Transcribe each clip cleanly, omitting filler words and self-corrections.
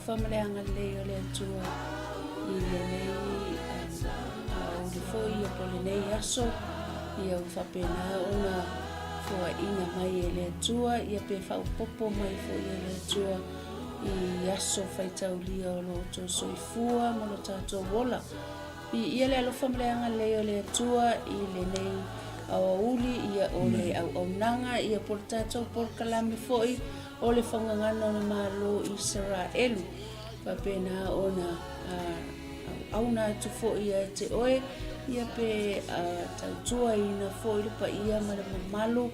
alofa ma le agalelei o le Atua i lenei aoauli foi ia po o lenei aso ia ua faapena ona foaiina mai e le Atua ia pe faaopoopo mai foi e le Atua i aso faitaulia o lo outou soifua ma lo tatou ola. Viia le alofa ma le agalelei o le Atua i lenei aoauli ia o le auaunaga ia po o le tatou polokalame foi o le Fagagana o le Malo o Isaraelu. Faapena ona auauna atu foi ia te oe ia pe tautuaina foi le paia ma le mamalu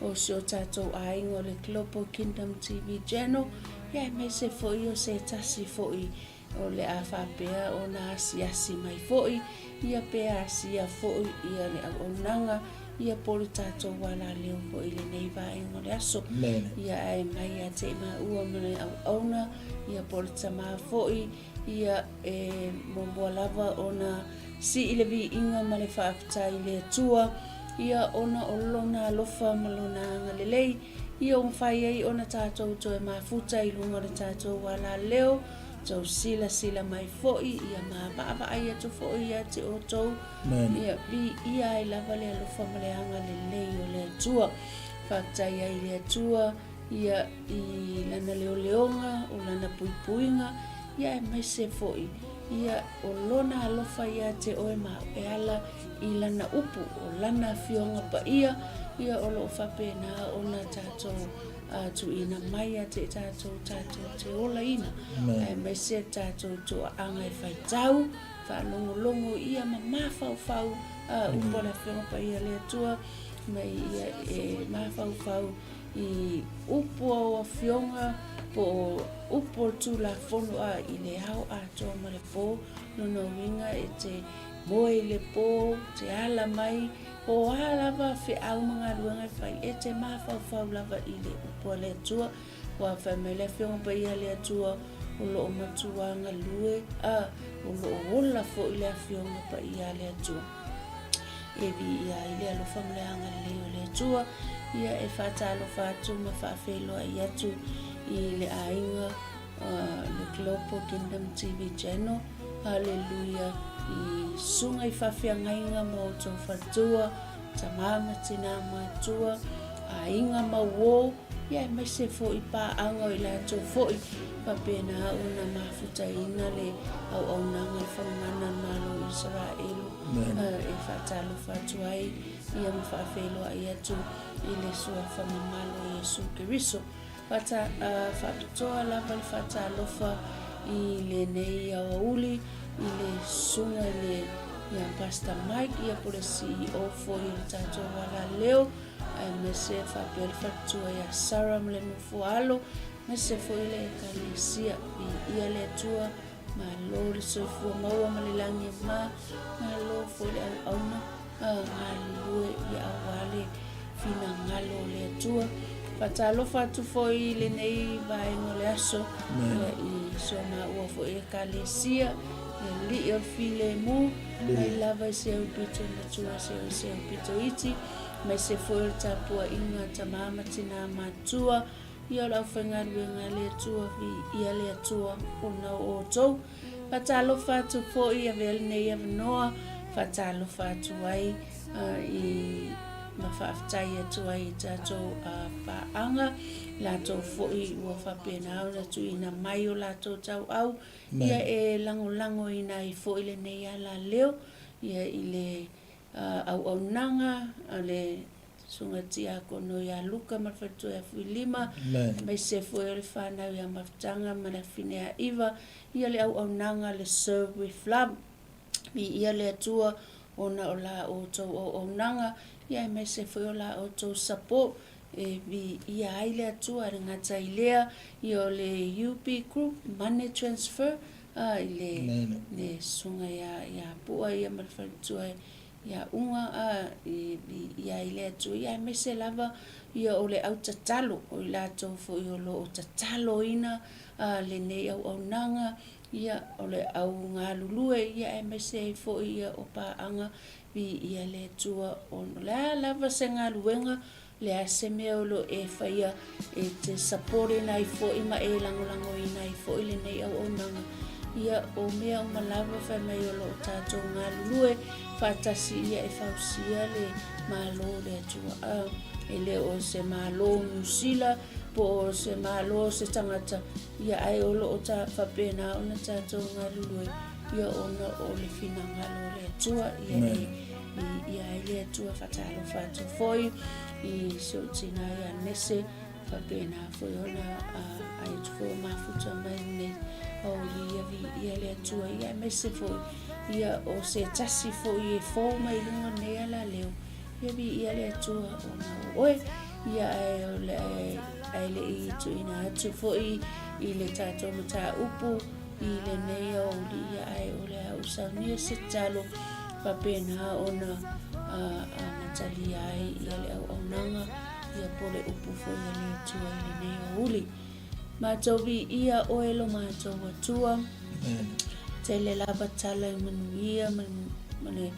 o si o tatou aiga o le Global Kingdom TV Channel ia aemaise foi o se tasi foi O le a faapea ona asiasi mai foi ia pe asia foi ia le auaunaga ia po o le tatou alaleo foi i lenei vaega o le aso. Ia ae mai ia te i maua ma le auauna ia po o le tamā foi ia e muamua lava ona sii le viiga ma le faafetai i le Atua ia ona o Lona alofa ma Lona agalelei ia ua mafai ai ona tatou toe mafuta i luga o le tatou alaleo Tou silasila mai foi ia ma vaavaai atu foi ia te outou. Ia viia ai lava le alofa ma le agalelei o le Atua. Faafetai ai i le Atua ia i lana leoleoga, o lana puipuiga, ia aemaise foi ia o lona alofa ia te oe ma au e ala i lana upu, o lana afioga paia, ia o lo o faapena ona tatou tuuina mai ia te tatou tatou te olaina, aemaise tatou toaaga e faitau, faalogologo ia ma mafaufau upu a le Afioga Paia a le Atua, mai ia e mafaufau i upu o Afioga po o upu o le Tulafono a i le ao atoa ma le po, lona uiga e te moe i le po, te ala mai, Po o a lava feau ma galuega e fai, e te mafaufau lava i le upu a le Atua. Ua fai mai le Afioga Paia a le Atua, o lo o matua galue, a, o lo o ola foi le Afioga Paia a le Atua. E viia ai le alofa ma le agalelei o le Atua, ia e faatalofa atu ma faafeiloai atu i le aiga le Global Kingdom TV Channel. Haleluia i susuga i faafeagaiga ma outou faletua, tama ma tina matua, aiga ma uo, ia aemaise foi paaga o i latou foi, faapena ona mafutaina le auaunaga i Fagana le Malo o Isaraelu, e faatalofa atu ai ia ma faafeiloai atu i le Suafa mamalu o Iesu Keriso. Faapitoa lava le faatalofa i lenei aoauli i le susuga i le ia Pastor Mike ia po le CEO foi o le tatou alaleo aemaise faapea le faletua ia Sarah ma le nofo alo aemaise foi le ekalesia. Viia le Atua, malo le soifua maua ma le lagi e ma, malo foi le auauna galulue ia aua le finagalo o le Atua. Faatalofa atu foi i lenei vaega o le aso i so maua foi ekalesia, le alii o le filemu, mai lava i se aupito matua seia i se aupito iti, aemaise foi o le tapuaiga a tama ma tina matua, ia o le aufaigaluega a le Atua, viia le Atua ona o outou. Faatalofa atu foi avea lenei avanoa, faatalofa atu ai i ma faafetai atu ai i tatou paaga, latou foi ua faapena ona tuuina mai o latou tauau, ia e lagolagoina ai foi lenei alaleo ia i le auaunaga a le Susuga Tiakono ia Luka ma le faletua ia Fuilima, aemaise foi o le whanau ia Mafutaga ma le afine ia Iva, ia le auaunaga le Serve with Love. Viia le Atua ona o la outou auaunaga, ia aemaise foi o la outou support e viia ai le Atua. E le gata i lea, ia o le UB Group Money Transfer i le, le susuga ia, ia Pua ia ma le faletua ia Uga a i, i ai le Atua, ia aemaise lava ia o le au tatalo, o i latou foi o lo o tataloina a lenei auaunaga, ia o le au galulue, ia aemaise ai foi ia o paaga viia le Atua, ona o le a lava se galuega. Le a se mea o lo o e faia e te support-ina ai foi ma e lagolagoina ai foi lenei auaunaga? Ia, o mea uma lava fai mai o lo o tatou galulue faatasi ia e fausia le Malo o le Atua. A, e le o se Malo o Niu Sila po o se Malo o se tagata, ia ae o lo o ta faapena ona tatou galulue ia ona o le finagalo o le Atua ia e i ai le Atua. Faatalofa atu foi i si ou tina ia Nese, faapena foi ona ai atu foi o mafuta mai lenei aoauli ia viia le Atua ia aemaise foi ia o se tasi foi e fou mai luga lenei alaleo ia viia le Atua ona o oe ia ae o le ae le i tuuina atu foi i le tatou mataupu i lenei aoauli ia ae o le a ou saunia se tatalo faapena ona amatalia ai ia le auaunaga ia po le upu foi a le Atua i lenei aoauli. Matou viia oe lo matou Atua. Tele lava tala i manuia ma le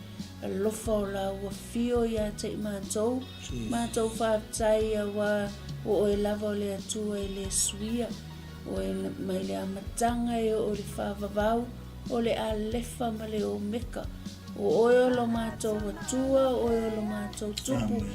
alofa o lau afio ia te i matou. Matou faafetai aua o oe lava o le Atua e le suia. Oe mai le amataga e oo i le faavavau, o le Alefa ma le Omeka. O oe o lo matou Atua, o oe o lo matou Tupu,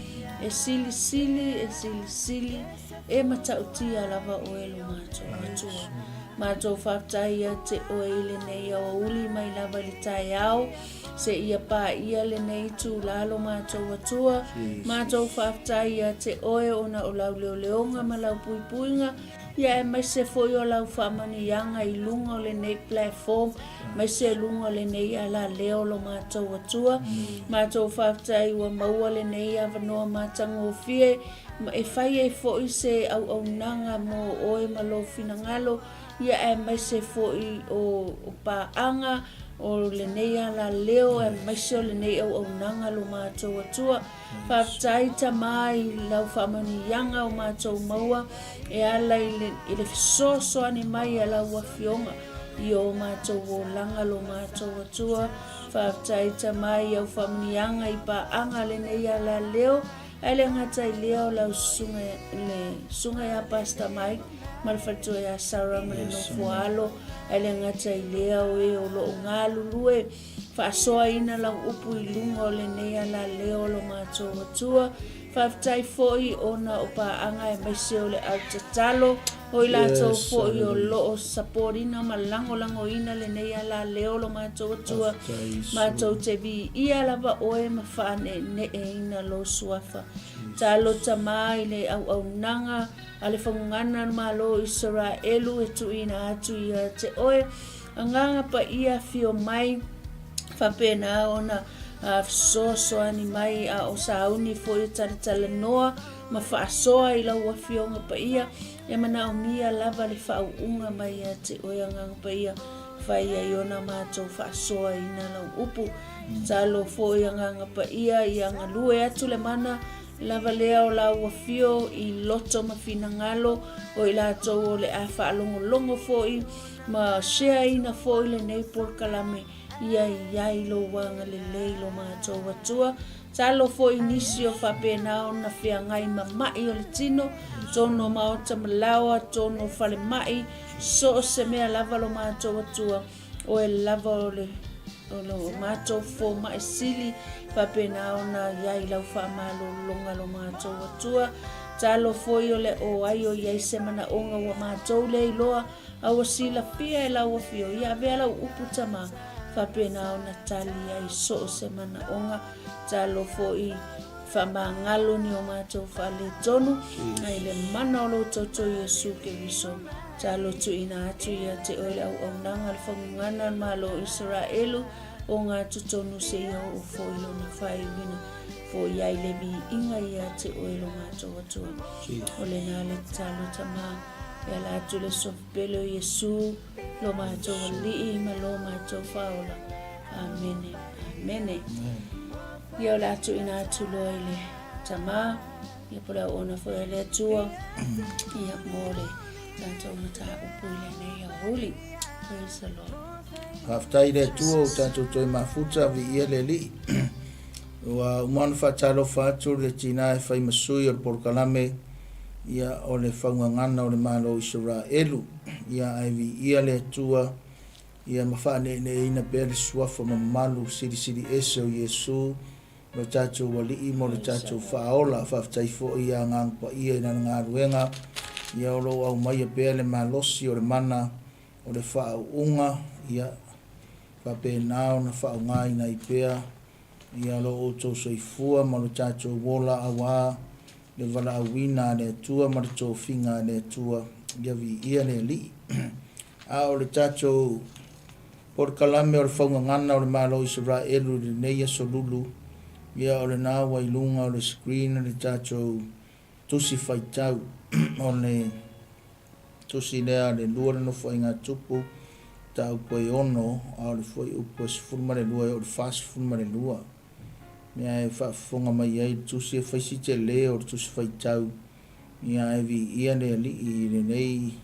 e silisili, e silisili, e matautia lava oe lo matou Atua. Matou faafetai ia te oe i lenei aoauli mai lava i le taeao, seia paia lenei itula lo matou Atua. Matou faafetai ia te oe ona o lau leoleoga ma lau puipuiga, Ia aemaise foi o lau faamanuiaga i luga o lenei platform, aemaise i luga o lenei alaleo o lo matou Atua. Matou faafetai ua maua lenei avanoa matagofie e fai ai foi se auaunaga mo oe ma lou finagalo, ia aemaise foi o paaga o lenei alaleo aemaise o lenei auaunaga lo matou Atua. Faafetai Tama i lau faamanuiaga o matou maua e ala i le, i le fesoasoani mai a lau Afioga i o matou olaga lo matou Atua. Faafetai Tama i au faamanuiaga i paaga lenei ala leo, ae le gata i lea o lau susuga, le susuga ia Pastor Mike ma le faletua ia Sarah ma le nofo alo, ae le gata i lea o e o lo o galulue Faasoaina lau upu i luga o lenei alaleo o lo matou Atua. Faafetai foi ona o paaga aemaise o le au tatalo, o i latou foi o lo o support-ina ma lagolagoina lenei alaleo o lo matou Atua. Matou te viia lava oe ma faaneeneeina lou suafa. Talo Tama i le auaunaga a le Fagugana Malo o Isaraelu e tuuina atu ia te oe. Agaga Paia afio mai, faapena ona fesoasoani mai a o sauni foi e talatalanoa ma faasoa i lau Afioga Paia, e manaomia lava le faauuga mai ia te oe Agaga Paia, fai ai ona matou faasoaina lau upu. Tatalo foi Agaga Paia ia galue atu le mana lava lea o lau afio i loto ma finagalo o i latou o le a faalogologo foi Ma share-ina foi lenei polokalame ia i ai lou agalelei lo matou Atua. Talo foi nisi o faapena ona feagai ma ma'i o le tino, tonu o maota malaoa, tonu o falemai, so o se mea lava lo matou Atua, oe lava o le o lo matou fomaʻi sili, faapena ona i ai lau faamalologa lo matou Atua. Talo foi o le o ai o i ai se manaoga ua matou le iloa, A ua silafia e lau afio, ia avea lau upu tama, faapena ona tali ai so o se manaoga. Talo foi faamagalo ni o matou faaletonu, ai le mana o lou toto Iesu Keriso. Talo tuuina atu ia te oe le auaunaga le fagugana o le Malo o Isaraelu, o ngā totonu seia oo foi lona faaiuina foi ai le viiga ia te oe lo matou Atua. O lena le tatalo tama. E ala atu le Sofu pele o Iesu, lo matou Alii ma lo matou Faaola. Amene. Amene. Ia o le a tuuina atu loa i le Tama, ia po le auauna foi a le Atua, ia mo le tatou mataupu i lenei aoauli. Praise the Lord. Faafetai i le Atua ua tatou toe mafuta, viia le Alii. Ua uma ona faatalofa atu le tina e fai ma sui o le polokalame, ia, o le faugagana o le Malo o Isaraelu. Ia, ae viia le Atua, ia ma faaneeneeina pea le suafa mamalu silisili ese o Iesu, lo tatou Alii mo le tatou faaola. Faafetai foi ia Agaga Paia i lana galuega, ia o lo o aumaia pea le malosi o le mana o le faauuga, ia faapena ona faaaogaina ai pea ia lo outou soifua ma lo tatou ola auā le valaauina a le Atua ma le tofiga a le Atua, ia viia le Alii. A o le tatou polokalame o le faugagana o le Malo o Isaraelu i lenei aso lulu, ia o lena ua i luga o le screen le tatou tusi faitau o le tusi lea a le lua le Nofoaiga Tupu, mataupu e 6, a o le fuaiupu e 12 e oo i le 42. Mea e faafofoga mai ai le tusi e fai si tele o le tusi faitau, ia ae viia le Alii i lenei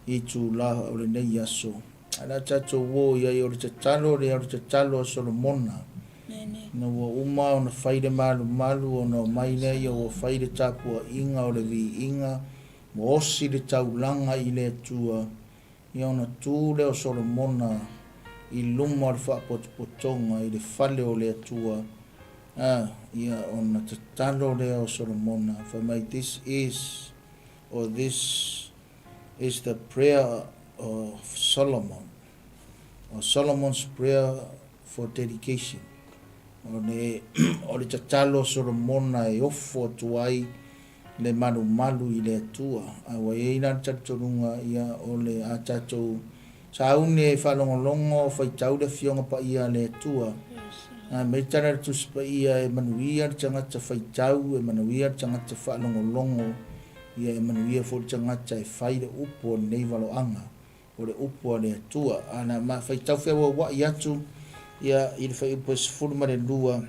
itula o lenei aso. Ae o le a tatou o i ai, o le tatalo lea, o le tatalo a Solomona. Ina ua uma ona fai le malumalu ona omai lea ia ua fai le tapuaiga o le viiga, ua osi le taulaga i le Atua, ia ona tu lea o Solomona i luma o le faapotopotoga i le fale o le Atua, a, ia ona tatalo lea o Solomona, fai mai, This is, or this is the prayer of Solomon, or Solomon's prayer for dedication. O le, o le tatalo a Solomona e ofo atu ai le malumalu i le Atua. A ua i ai la le talitonuga, ia, o le a tatou sauni e faalogologo, faitau le Afioga Paia a le Atua. A mei tala le Tusi Paia e manuia le tagata faitau, e manuia le tagata faalogologo, ia e manuia foi le tagata e fai le upu o lenei valoaga, o le upu a le Atua. A na ma faitau feauaua'i atu ia i le fuaiupu e 12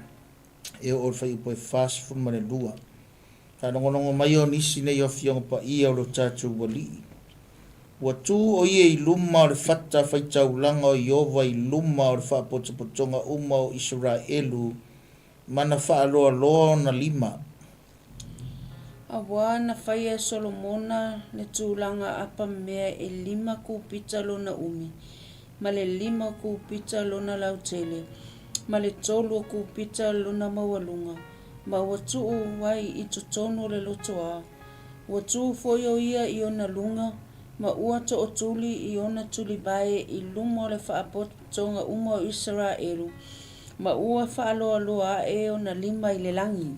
e oo i le fuaiupu e 42. Faalogologo mai o nisi nei o Afioga Paia o lo tatou Alii. Ua tu o ia i luma o le fata faitaulaga o Ieova i luma o le faapotopotoga uma o Isaraelu ma na faaloaloa ona lima. Auā na faia e Solomona le tulaga apamea e lima kūpita lona umi, ma le lima kūpita lona lautele, ma le tolu o kūpita lona maualuga, ma ua tuu ai i totonu o le lotoā. Ua tū foi ʻo ia i ona luga, ma ua toʻotuli i ona tulivae i luma o le faapotopotoga uma o Isaraelu, ma ua faaloaloa aʻe ona lima i le lagi.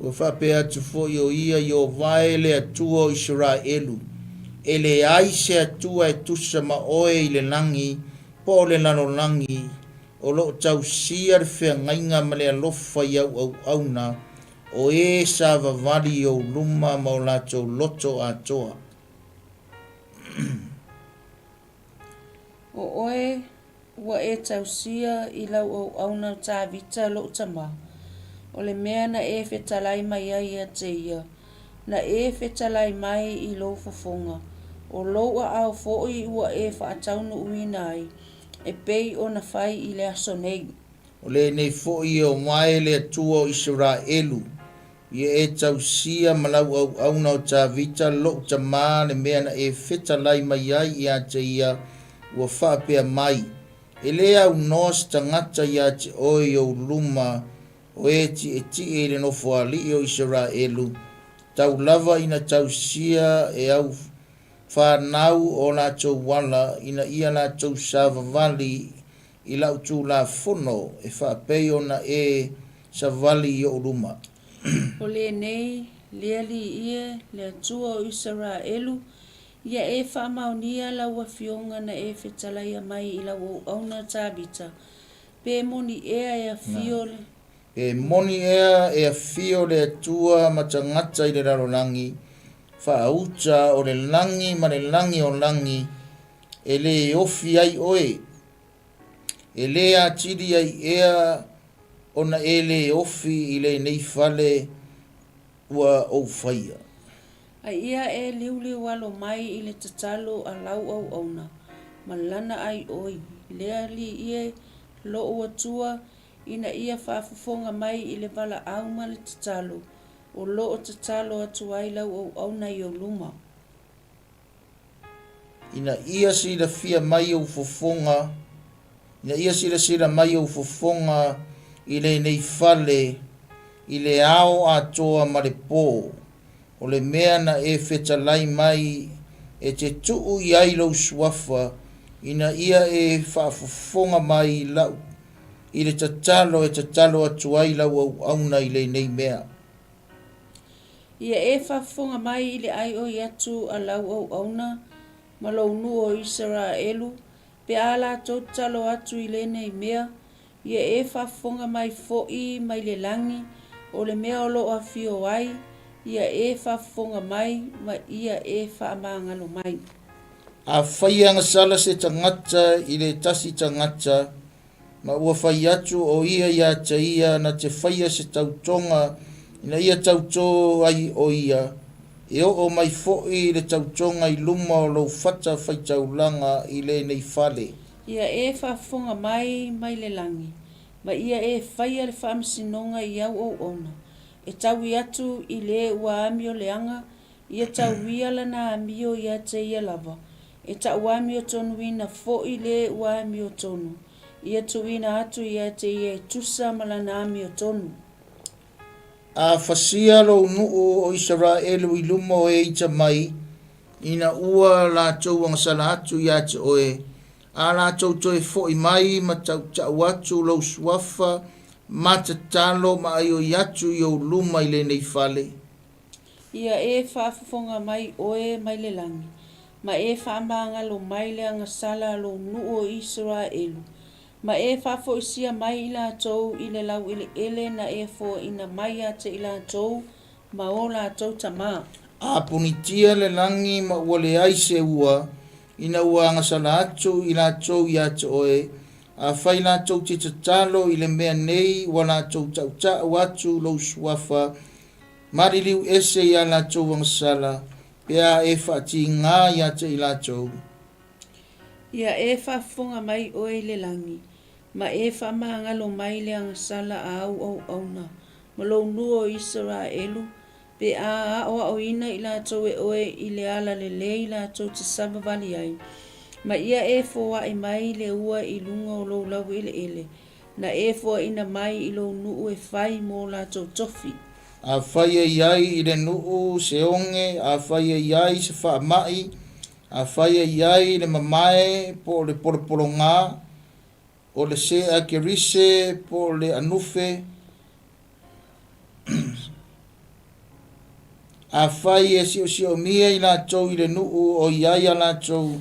Ua faapea atu foi ʻo ia, Ieova e le Atua o Isaraelu, e leai se Atua e tusa ma oe i le lagi po o le lalolagi, o lo o tausia le feagaiga ma le alofa i au auauna, o e savavali i ou luma ma o latou loto atoa. ʻO ʻoe Ua e tausia i lau auauna o Tāvita loʻu tama, o le mea na e fetalai mai ai ia te ia, na e fetalai mai i lou fofoga, o lou aao foʻi ua e faataunuuina ai, e pei ona fai i le aso nei. O lenei foi e omae le Atua o Isaraelu, ia e tausia ma lau auauna o Tavita loʻu tama le mea na e fetalai mai ai ia te ia, ua faapea mai, E lē aunoa se tagata iā te oe i ou luma o e tiʻetiʻe i le nofoalii o Isaraelu, tau lava ina tausia e au fanau o latou ala ina ia latou savavali i lau Tulafono e faapei ona e savali i oʻu luma. O lenei le Alii ie, le Atua o Isaraelu, ia e faamaonia lau Afioga na e fetalaia mai i lau auauna Tavita, pe moni ea e afio le. Pe moni ea e afio le Atua ma tagata i le lalolagi, faauta o le lagi ma le lagi o lagi, e lē ofi ai oe. E lē atili ai ea ona e lē ofi i lenei fale ua ou faia. A ia e liuliu alo mai i le tatalo a lau auauna, ma lana ai ʻoi, le Alii e, loʻu Atua, ina ia faafofoga mai i le valaau ma le tatalo o lo o tatalo atu ai lau auauna i ou luma. Ina ia silafia mai ou fofoga, ina ia silasila mai ou fofoga i lenei fale i le ao atoa ma le pō, o le mea na e fetalai mai e te tuu i ai lou suafa, ina ia e faafofoga mai i lau, i le tatalo e tatalo atu ai lau auauna i lenei mea. Ia e faafofoga mai i le aioi atu a lau auauna ma lou nuu o Isaraelu, pe a latou tatalo atu i lenei mea, Ia e faafofoga mai foi mai le lagi, o le mea o lo o afio ai, ia e faafofoga mai ma ia e faamagalo mai. Afai e agasala se tagata i le tasi tagata, ma ua fai atu o ia iā te ia na te faia se tautoga ina ia tautō ai o ia, e oo mai foi le tautoga i luma o lou fata faitaulaga i lenei fale. Ia e faafofoga mai mai le lagi, ma ia e faia le faamasinoga i au auauna, e taui atu i le ua amio leaga, ia tauia lana amio ia te ia lava, e tauamiotonuina foi le ua amiotonu, ia tuuina atu ia te ia e tusa ma lana amiotonu. A fasia lou nuu o Isaraelu i luma o Eita mai, ina ua latou agasala atu iā te oe, a latou toe foʻi mai ma taʻutaʻu atu lou suafa ma tatalo ma aioi atu i ou luma i lenei fale. Ia e faafofoga mai oe mai le lagi, ma e faamagalo mai le agasala a lou nuu o Isaraelu, ma e faafoisia mai i latou i le laueleele na e foaina mai ia te i latou ma o latou tama. A punitia le lagi ma ua leai se ua, ina ua agasala atu i latou iā te oe, afai latou te tatalo i le mea nei ua latou taʻutaʻu atu lou suafa maliliu ese iā latou agasala, pe a e faatigā iā te i latou. Ia e faafofoga mai oe i le lagi, ma e faamagalo mai le agasala a au auauna ma lou nuu o Isaraelu, pe a aoaoina i latou e oe i le ala lelei latou te savavali ai, ma ia e foai mai le ua i luga o lou laueleele, na e foaina mai i lou nuu e fai mo latou tofi. Afai e i ai i le nuu se oge, afai e i ai se faamai, Afai e i ai le mamae po o le polopologā, o le seʻa kerise po o le anufe, afai e siosiomia i latou i le nuu o i ai a latou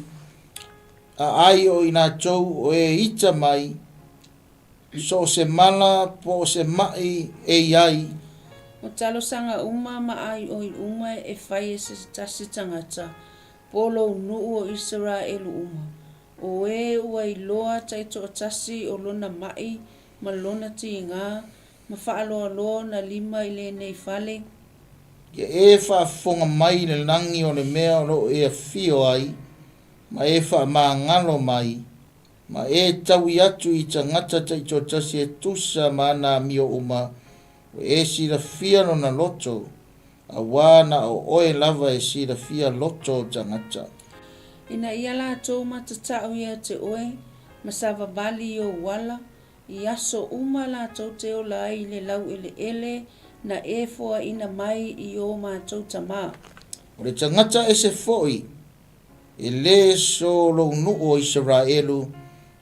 aai o i latou o e ita mai, so o se mala po o se maʻi e i ai. O talosaga uma ma aioi uma e fai e se tasi tagata, po lou nuu o Isaraelu uma, o e ua iloa taitoatasi o lona maʻi ma lona tigā ma faaloaloa ona lima i lenei fale. Ia e faafofoga mai i le lagi o le mea o lo o e afio ai, ma e faamagalo mai, Ma e taui atu i tagata taitoatasi e tusa ma ana amio uma, ua e silafia lona loto, auā na o oe lava e silafia loto o tagata. Ina ia latou matatau ia te oe, ma savavali i ou ala, i aso uma latou te ola ai i le laueleele na e foaina mai i o matou tama. O le tagata ese foi E lē so lou nuu o Isaraelu,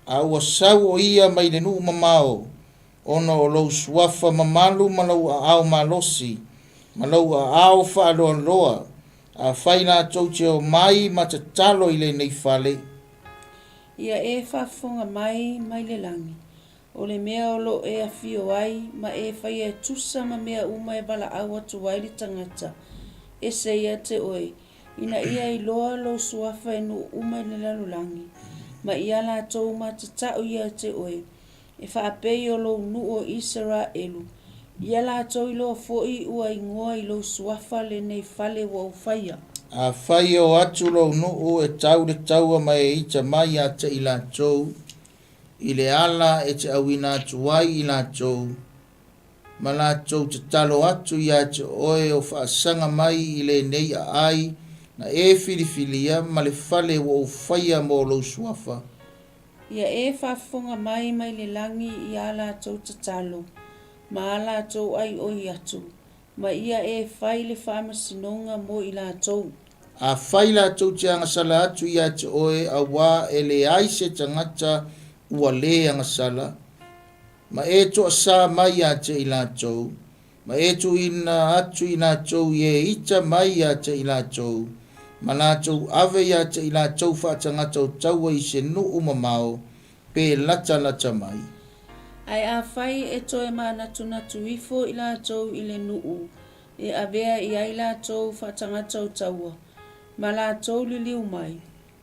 a ua sau o ia mai le nuu mamao, ona o lou suafa mamalu ma lou aao malosi, ma lou aao faaloaloa, afai latou te o mai ma tatalo i lenei fale. Ia e faafofoga mai mai le lagi, o le mea o lo o e afio ai, ma e faia e tusa ma mea uma e valaau atu ai le tagata, ese ia te oe, Ina ia iloa lou suafa e nuu uma i le lalolagi, ma ia latou matatau ia te oe, e faapei o lou nuu o Isaraelu, ia latou iloa foi ua igoa i lou suafa lenei fale ua ou faia. Afai e o atu lou nuu e tau le taua ma e ita mai ia te i latou. i le ala e te auina atu ai i latou, ma latou tatalo atu ia te oe o faasaga mai i lenei aai na e filifilia ma le fale ua ou faia mo lou suafa. Ia e faafofoga mai mai le lagi i a latou tatalo ma a latou aioi atu, ma ia e fai le faamasinoga mo i latou. Afai latou te agasala atu ia te oe, auā e leai se tagata ua lē agasala, ma e toasā mai ia te i latou, ma e tuuina atu i latou i e ita mai ia te i latou, ma latou ave ia te i latou faatagata o taua i se nuu mamao, pe latalata mai. Ae afai e toe manatunatu ifo i latou i le nuu e avea i ai latou faatagata o taua, ma latou liliu mai,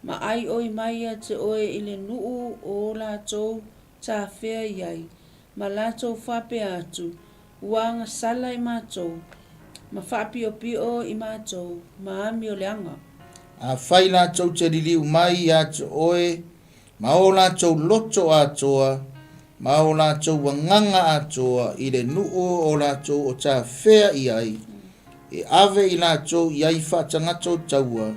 ma aioi mai ia te oe i le nuu o latou tafea i ai, ma latou faapea atu, Ua agasala i matou, ma faapiopio i matou, ma amioleaga. Afai latou te liliu mai ia te oe ma o latou loto atoa, ma o latou agaga atoa i le nuu o latou o tafea i ai, e ave i latou i ai faatagata o taua,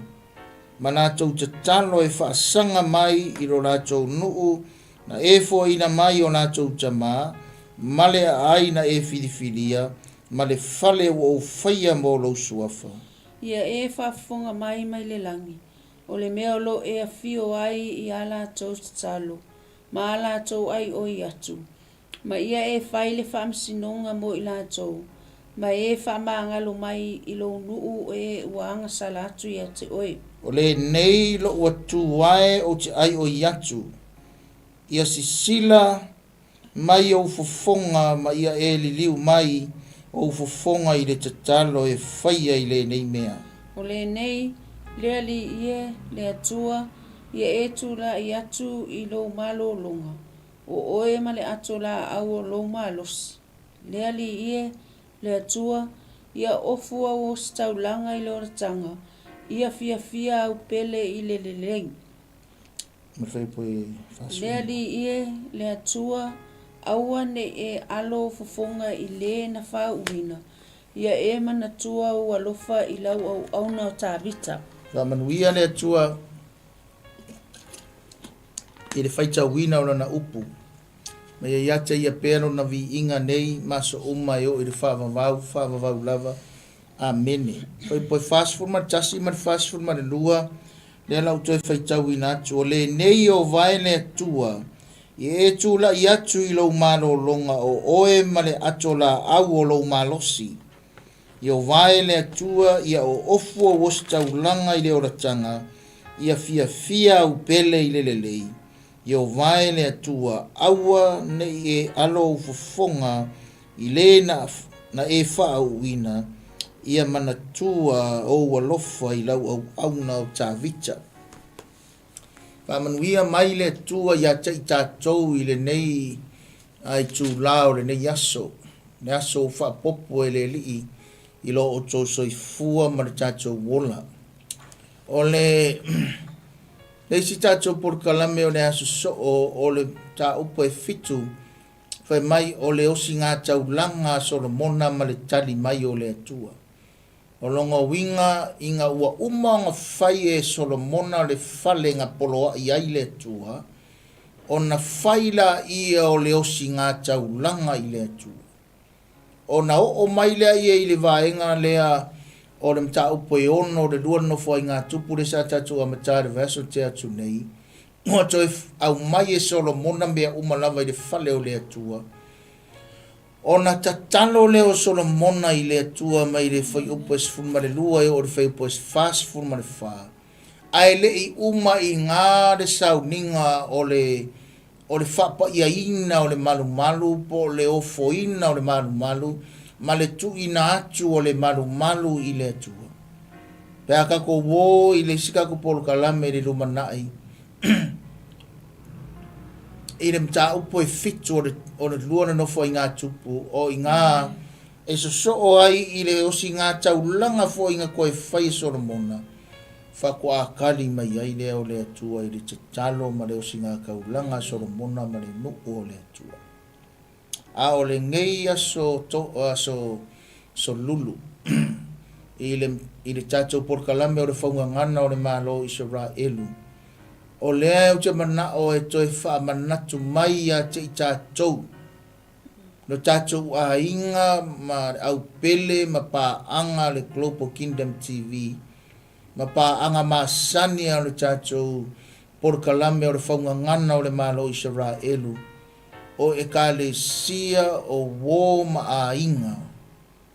ma latou tatalo e faasaga mai i lo latou nuu na e foaina mai o latou tama, ma le aai na e filifilia, ma le fale ua ou faia mo lou suafa. Ia e faafofoga mai mai le lagi, o le mea o lo o e afio ai i a latou tatalo, ma a latou aioi atu, ma ia e fai le faamasinoga mo i latou, ma e faamagalo mai i lou nuu e ua agasala atu ia te oe. O lenei lou atu ae ou te aioi atu, ia sisila mai ou fofoga ma ia e liliu mai ou fofoga i le tatalo e faia i lenei mea. O lenei, le Alii e, le Atua, ia e tulai atu i lou malologa, o oe ma le ato laau o lou malosi. Le Alii e, le Atua, ia ofu au ositaulaga i le olataga, ia fiafia au pele i le lelei. Le Alii e, le Atua, aua ne i e alo fofoga i le na faauuina, ia e manatua ou alofa i lau auauna o Tavita. Faamanuia le Atua i le faitauina o Lana upu. Ma ia ia te ia pea Lona viiga nei ma aso uma e oo i le faavavau, faavavau lava. Amene. Fuaiupu 41 ma le 42, lea la ou toe faitauina atu, O lenei o vae le Atua, ia e tulai atu i lou malologa o oe ma le ato laau o lou malosi. Ia vae le Atua, ia oofu ou ositaulaga i le olataga, ia fiafia au pele i le lelei. Ia vae le Atua, aua ne i e alo ou fofoga i le na, na e faauuina, ia manatua ou alofa i lau auauna o Tavita. Faamanuia mai le Atua ia te i tatou i lenei itulā o lenei aso, le aso ua faaopoopo e le Alii i lo outou soifua ma le tatou ola. O le le isi tatou polokalame o le aso soo o le mataupu e fitu, fai mai o le osigataulaga a Solomona ma le tali mai o le Atua. O lona uiga ina ua uma ona fai e Solomona le fale na poloai ai le Atua, ona fai laia o le osigataulaga i le Atua. Ona oo mai lea ia i le vaega lea o le mataupu e ono o le lua nofoaiga tupu lea sa tatou amata i le vaiaso na tea atu nei, ua toe aumai e Solomona mea uma lava i le fale o le Atua. Ona tatalo lea o Solomona i le Atua mai le fuaiupu e 12 e oo i le fuaiupu e 44, ae le i uma i ina le sauniga o le o le faapaiaina o le malumalu po o le ofoina o le malumalu ma le tuuina atu o le malumalu i le Atua. Pe a tatou o i le isi tatou polokalame i le lumanai i le mataupu e fitu o le, o le lua nofoaiga tupu o iga e sosoo ai i le osigataulaga foi na toe fai e Solomona. Faatoa kali mai ai lea o le Atua i le tatalo ma le osigakaulaga a Solomona ma le nuu o le Atua. A o lenei aso to, aso solulu i le, i le tatou polokalame o le faugagana o le Malo o Isaraelu, o lea ou te manao e toe faamanatu mai ia te i tatou, lo tatou aiga ma le au pele ma paaga a le Global Kingdom TV, ma paaga masani a o le tatou polokalame o le faugagana o le Malo o Isaraelu, o Ekalesia, o uō ma aiga,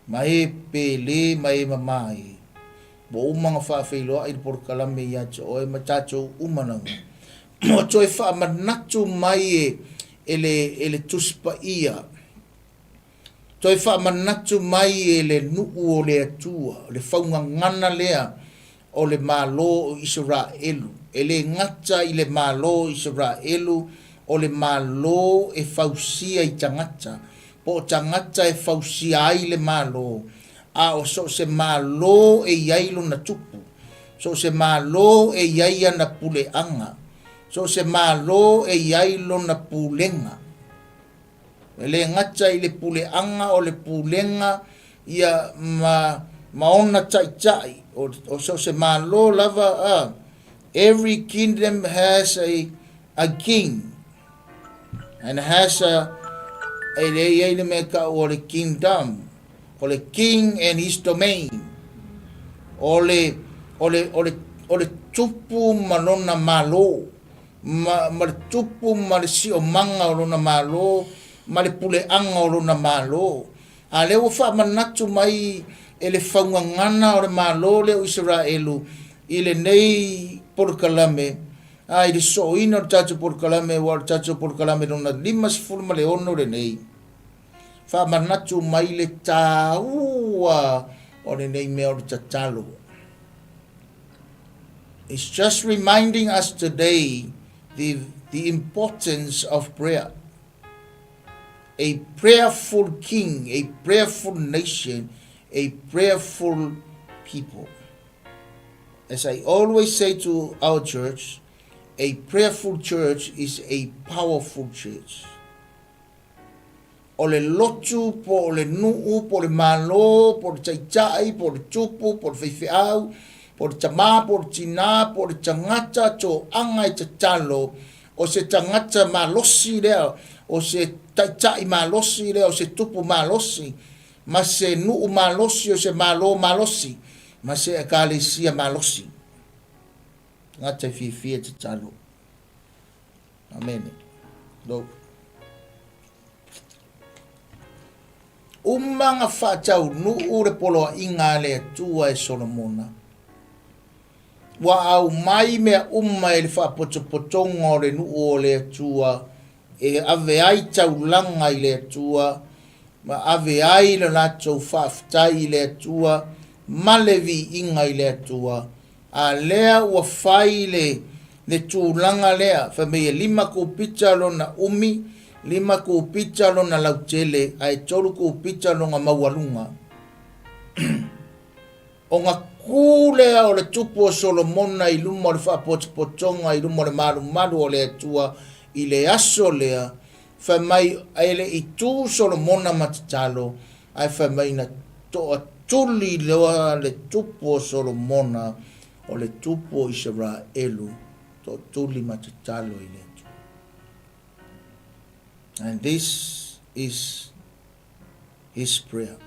ma e pele ma e mamā e. Ua uma ona faafeiloai le polokalame ia te oe ma tatou uma lava. Ua toe faamanatu mai e, e le, e le Tusi Paia, toe faamanatu mai e le nuu o le Atua, le faugagana lea o le Malo o Isaraelu. E le gata i le Malo o Isaraelu, o le Malo e fausia i tagata, po o tagata e fausia ai le Malo, a o so o se Malo e i ai lona tupu, so o se Malo e i ai ana puleaga, so o se Malo e i ai lona pulega. E le gata i le puleaga o le pulega ia ma, ma ona taitai, o, o so o se Malo lava, a, every kingdom has a, a king and has a, e le i ai le mea tau o le kingdom, o le king and his domain, o le, o le, o le, o le tupu ma lona Malo. ma, ma le tupu ma le siomaga o lona Malo, ma le puleaga o lona Malo. A lea ua faamanatu mai e le faugagana o le Malo lea o Isaraelu i lenei polokalame, a i le sooina o le tatou polokalame, aua o le tatou polokalame lona 56 lenei, faamanatu mai le taua o lenei mea o le tatalo. It's just reminding us today the, the importance of prayer. A prayerful king, a prayerful nation, a prayerful people. As I always say to our church, a prayerful church is a powerful church. O le lotu, po o le nuu, po o le Malo, po o le taitai, po o le tupu, po o le faifeau, po o le tamā, po o le tinā, po o le tagata toaga e tatalo, o se tagata malosi lea, o se taitai malosi lea, o se tupu malosi, ma se nuu malosi, o se Malo malosi, ma se Ekalesia malosi. Tagata e fiafia e tatalo. Amene. Lo. Uma na faataunuu le poloaiga a le Atua e Solomona. Ua aumai mea uma e le faapotopotoga o le nuu o le Atua e ave ai taulaga i le Atua ma ave ai le latou faafetai i le Atua ma le viiga i le Atua A lea ua fai le, le tulaga lea, fai mai e lima kupita lona umi, lima kupita lona lautele, ae tolu kupita lona maualuga. Ona kū lea o le tupu o Solomona i luma o le faapotopotoga i luma o le malumalu o le Atua i le aso lea, fai mai e le i tū Solomona ma tatalo, Ae fai mai na toatuli loa le tupu o Solomona, o le tupu o Isaraelu, toatuli ma tatalo i le Atua. And this is his prayer.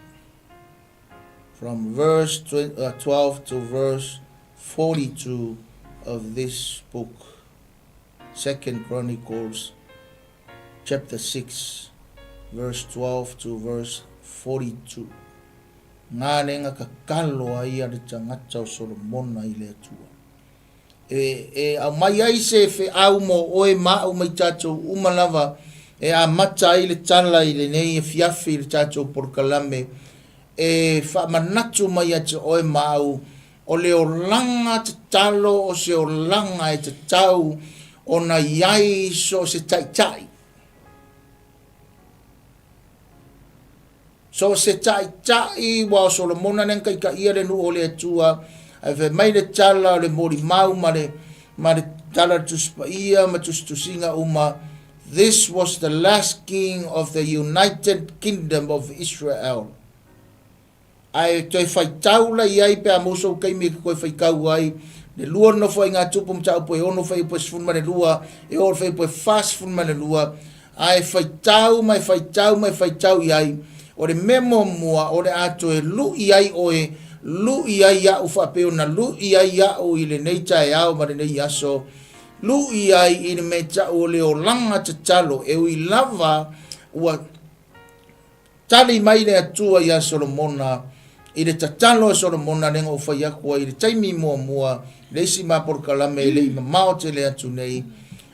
From verse 12 to verse 42 of this book, Second Chronicles chapter 6, verse 12 to verse 42. Ngā lenga kakalo ai a le tagata o Solomona i le Atua. E, e aumai ai se feau mo oe ma au mai tatou uma lava e amata ai le tala i lenei afiafi i le tatou polokalame e faamanatu mai ia te oe ma au O le olaga tatalo o se olaga e tatau ona i ai so o se taitai. So o se taitai, ua o Solomona lea na taitaia le nuu o le Atua, Ae fai mai le tala o le molimau ma le, ma le tala o le Tusi Paia ma tusitusiga uma, This was the last king of the United Kingdom of Israel. Ae toe faitau la i ai pe a maua sou taimi e te toe faitau ai le lua nofoaiga tupu mataupu e ono fuaiupu e 12 e oo i le fuaiupu e 42, ae faitau ma e faitau ma e faitau i ai, o le mea muamua o le a toe lu'i ai oe, lu'i ai au faapea ona lu'i ai au i lenei taeao ma lenei aso, lu'i ai i le mea ta'u o le olaga tatalo, e ui lava ua Tali mai le Atua iā Solomona i le tatalo a Solomona lea na ou fai atu ai i le taimi muamua, le isi ma polokalame e le i mamao tele atu nei,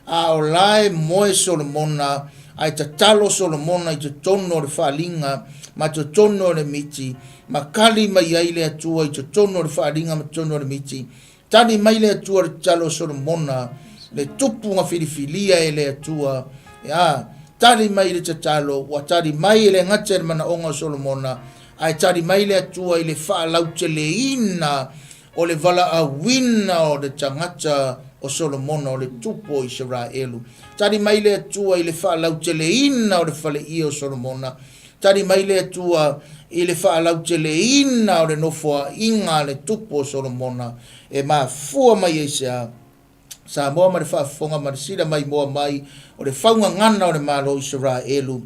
a o la e moe Solomona, ae tatalo Solomona i totonu o le faaaliga ma totonu o le miti, ma kali mai ai le Atua i totonu o le faaaliga ma totonu o le miti. Tali mai le Atua i le tatalo a Solomona, le tupu na filifilia e le Atua, a, tali mai le tatalo, ua tali mai e le gata i le manaoga o Solomona, ae tali mai le Atua i le faalauteleina o le valaauina o le tagata o Solomona, o le tupu o Isaraelu. Tali mai le Atua i le faalauteleina o le faleie o Solomona. Tali mai le Atua i le faalauteleina o le nofoaiga a le Tupu o Solomona, e mafua mai ai se a? Samoa ma le faafofoga ma le sila maimoa mai o le faugagana o le Malo o Isaraelu.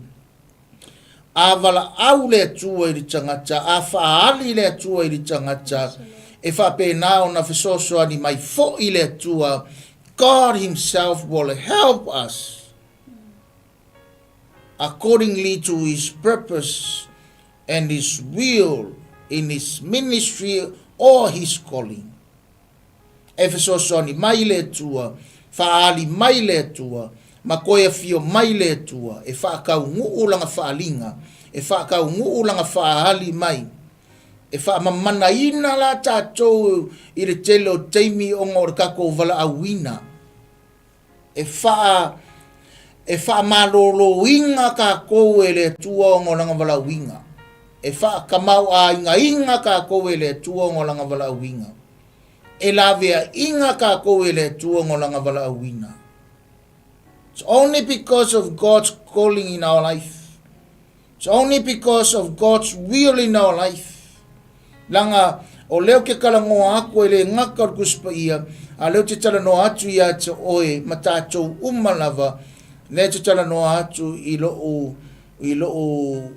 A valaau le Atua i le tagata, a faaali le Atua i le tagata, e faapena ona fesoasoani mai foi le Atua, God himself will help us. Accordingly to his purpose and his will in his ministry or his calling. E fesoasoani mai le Atua, faaali mai le Atua, ma toe afio mai le Atua e faataunuu lana faaaliga, e faataunuu lana faaali mai, e faamamanaina la tatou i le tele o taimi ona o le tatou valaauina. E wha, e whaamaloloinga kākou e le Atua ona o lana valaauina. E whaakamauāingainga kākou e le Atua ona o lana valaauina. E laveainga kākou e le Atua ona o lana valaauina. It's only because of God's calling in our life. It's only because of God's will in our life. Leaga, o lea ou te talanoa atu e le gata o le Tusi Paia, a o lea ou te talanoa atu ia te oe ma tatou uma lava, lea ou te talanoa atu i lou, i lou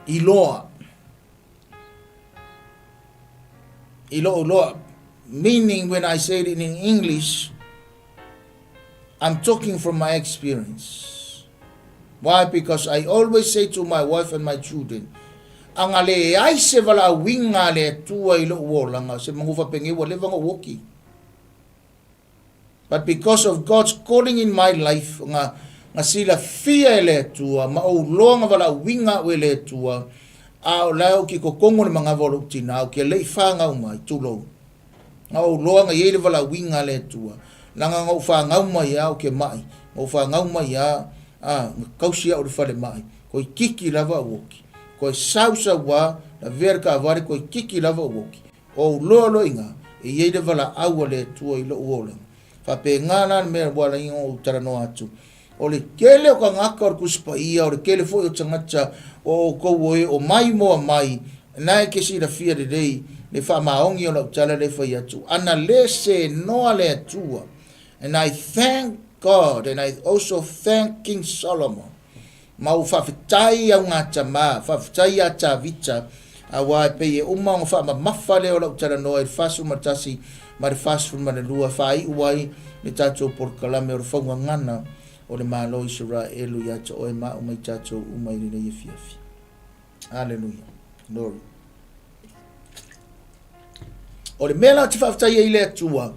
iloa, i lou iloa, meaning when I say it in English, I'm talking from my experience. Why? Because I always say to my wife and my children, a na leai se valaauina a le Atua i lou olaga, se manu faapenei ua leva ona ou oki. But because of God's calling in my life, na, na silafia e le Atua, ma ou loa na valaauina au e le Atua, a o la e oki totonu o le manava o lou tina, ou te le i fanau mai, tulou. Na ou loa na i ai le valaauina a le Atua, leaga na ou fanau mai a ou te maʻi, na ou fanau mai a, a, na tausi au i le falemai, toeitiiti lava au oki. Toe sausau a, lavea le taavale toeitiiti lava au oki. O ou loa loa i ina, e i ai le valaau a le Atua i lou olaga. Faapena la le mea ua ala ai ona ou talanoa atu. O le tele o tagata o le Tusi Paia, o le tele foi o tagata o outou o e o mai moa mai, na e te silafia lelei le faamaoni o lau tala lea e fai atu, ana le senoa le Atua. And I thank God and I also thank King Solomon. Ma ou faafetai i au gatama, faafetai iā Tavita, aua e pei e uma ona faamamafa lea o lau talanoa i le 41 ma le 42 e faaiu ai le tatou polokalame o le faugagana o le Malo o Isaraelu ia te oe ma au ma i tatou uma i lenei afiafi. Aleluia. Glory. O le mea la ou te faafetai ai i le Atua,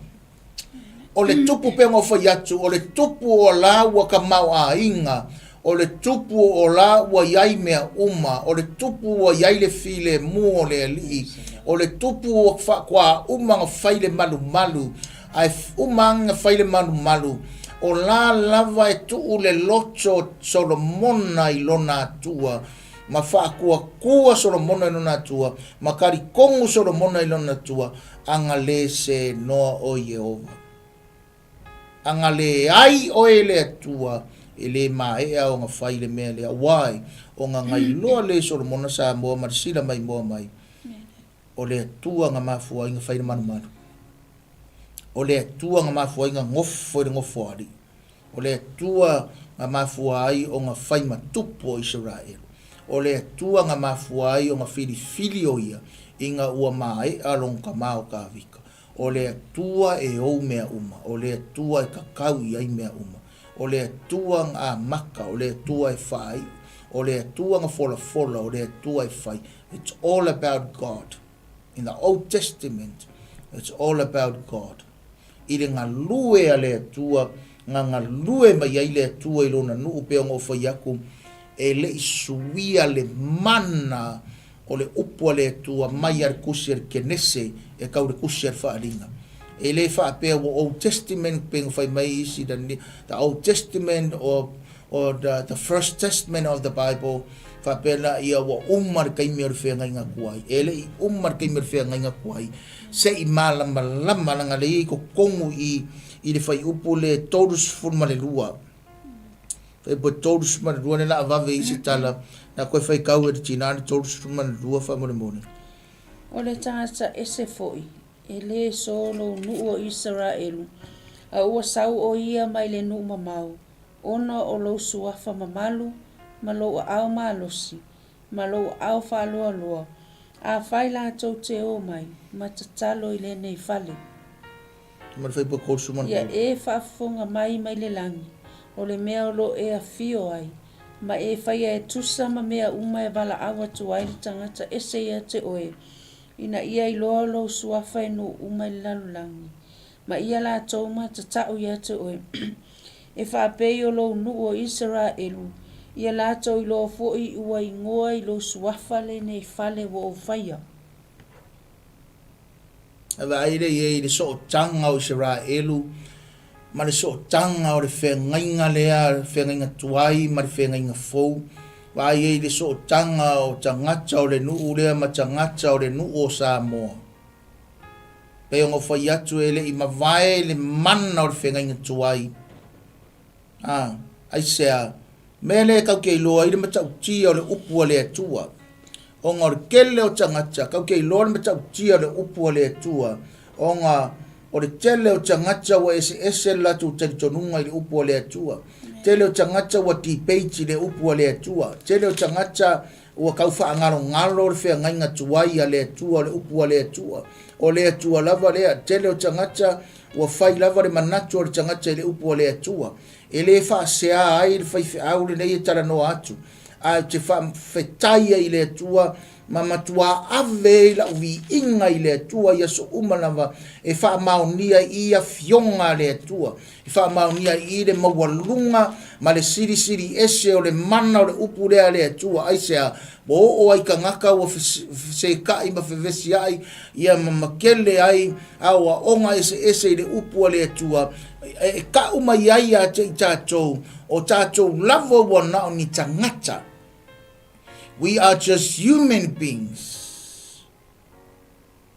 o le tupu pei ona ou fai atu, o le tupu o la ua tamaoaiga, o le tupu o la ua i ai mea uma, o le tupu ua i ai le filemu o le Alii, o le tupu ua faatoa uma ona fai le malumalu, ae uma ane ona fai le malumalu, o la lava e tuu le loto o Solomona i lona Atua, ma faatuatua Solomona i lona Atua, ma talitonu Solomona i lona Atua. Aga le senoa oe Ieova. Aga leai oe e le Atua, e le maea ona fai le mea lea. Why? Ona gailoa le Solomona Samoa ma le sila mai moa mai, o le Atua na mafua ai na fai le malumalu. O le Atua na mafua ai na nofo i le nofoalii. O le Atua na mafua ai ona fai ma tupu o Isaraelu. O le Atua na mafua ai ona filifili o ia ina ua maea lona tama o Tavita. O le Atua e ou mea uma, o le Atua e tatau i ai mea uma. O le Atua na amata, o le Atua e faaiu, o le Atua na folafola, o le Atua e fai. It's all about God. In the Old Testament, it's all about God. I le galue a le Atua, na galue mai ai le Atua i Lona nuu pei ona ou fai atu, e le i suia le mana o le upu a le Atua mai a le Tusi a le Kenese e tau le Tusi a le Faaaliga. E le faapea ua Old Testament pei ona fai mai isi the, the Old Testament or, or the, the First Testament of the Bible, faapea la ia ua uma le taimi o le feagaiga tuai. E le i uma le taimi o le feagaiga tuai, se i malamalama leaga lea i totonu i i le fuaiupu le 32. Fuaiupu 32 lea la a vave i se tala, na koe faitau e le tina le 32 faamolemole. O le tagata ese foi, e lē so lou nuu o Isaraelu, a ua sau ʻo ia mai le nuu mamao, ona o lou suafa mamalu ma lou aao malosi, ma lou aao faaloaloa, afai latou te ō mai ma tatalo i lenei fale. Ia e faafofoga mai mai le lagi, o le mea o lo o e afio ai, ma e faia e tusa ma mea uma e valaau atu ai le tagata ese ia te oe, ina ia iloa lou suafa e nuu uma i le lalolagi, ma ia latou ma tatau ia te oe, e faapei o lou nuu o Isaraelu, ia latou iloa foi ua igoa i lou suafa lenei fale ua ou faia. E vaai lea i ai i le sootaga o Isaraelu ma le sootaga o le feagaiga lea, le feagaiga tuai ma le feagaiga fou. Vaai ai i le sootaga o tagata o le nuu lea ma tagata o le nuu o Samoa. Pei ona ou fai atu e le i mavae le mana o le feagaiga tuai. A, aisea? Mea lea e kau ke iloa ai le matautia o le upu a le Atua. Ona o le tele o tagata, kau ke iloa le matautia o le upu a le Atua, ona o le tele o tagata ua eseese le latou talitonuga i le upu a le Atua. Tele o tagata ua debate i le upu a le Atua. Tele o tagata Ua tau faagalogalo le feagaiga tuai a le Atua, o le upu a le Atua. O le Atua lava lea. Tele o tagata ua fai lava le manatu o le tagata i le upu a le Atua. E le faasea ai le faifeau lenei e talanoa atu, ae ou te faafetai ai i le Atua ma matuā ave ai lau viiga i le Atua i aso uma lava e faamaonia i afioga a le Atua. E faamaonia i i le maualuga ma le silisili ese o le mana o le upu lea a le Atua. Aisea? Ua oo ai tagata ua fesekaʻi ma fevesiaʻi ia ma makele ai aoaoga eseese i le upu a le Atua e kaʻu mai ai ia te i tatou, o tatou lava ua na o ni tagata. We are just human beings.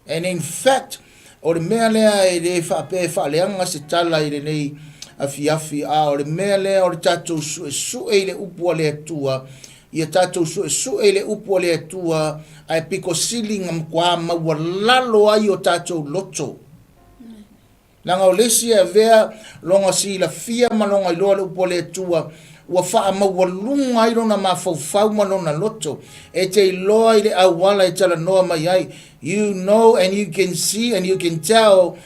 And in fact, o le mea lea e le faapea e faaleaga se tala i lenei afiafi, a o le mea lea o le tatou suesue i le upu a le Atua, ia tatou suesue i le upu a le Atua, ae pito sili na matua maualalo ai o tatou loto. Leaga o le isi e avea lona silafia ma lona iloa le upu a le Atua, ua faamaualuga ai lona mafaufau ma lona loto, e te iloa i le auala e talanoa mai ai. You know and you can see and you can tell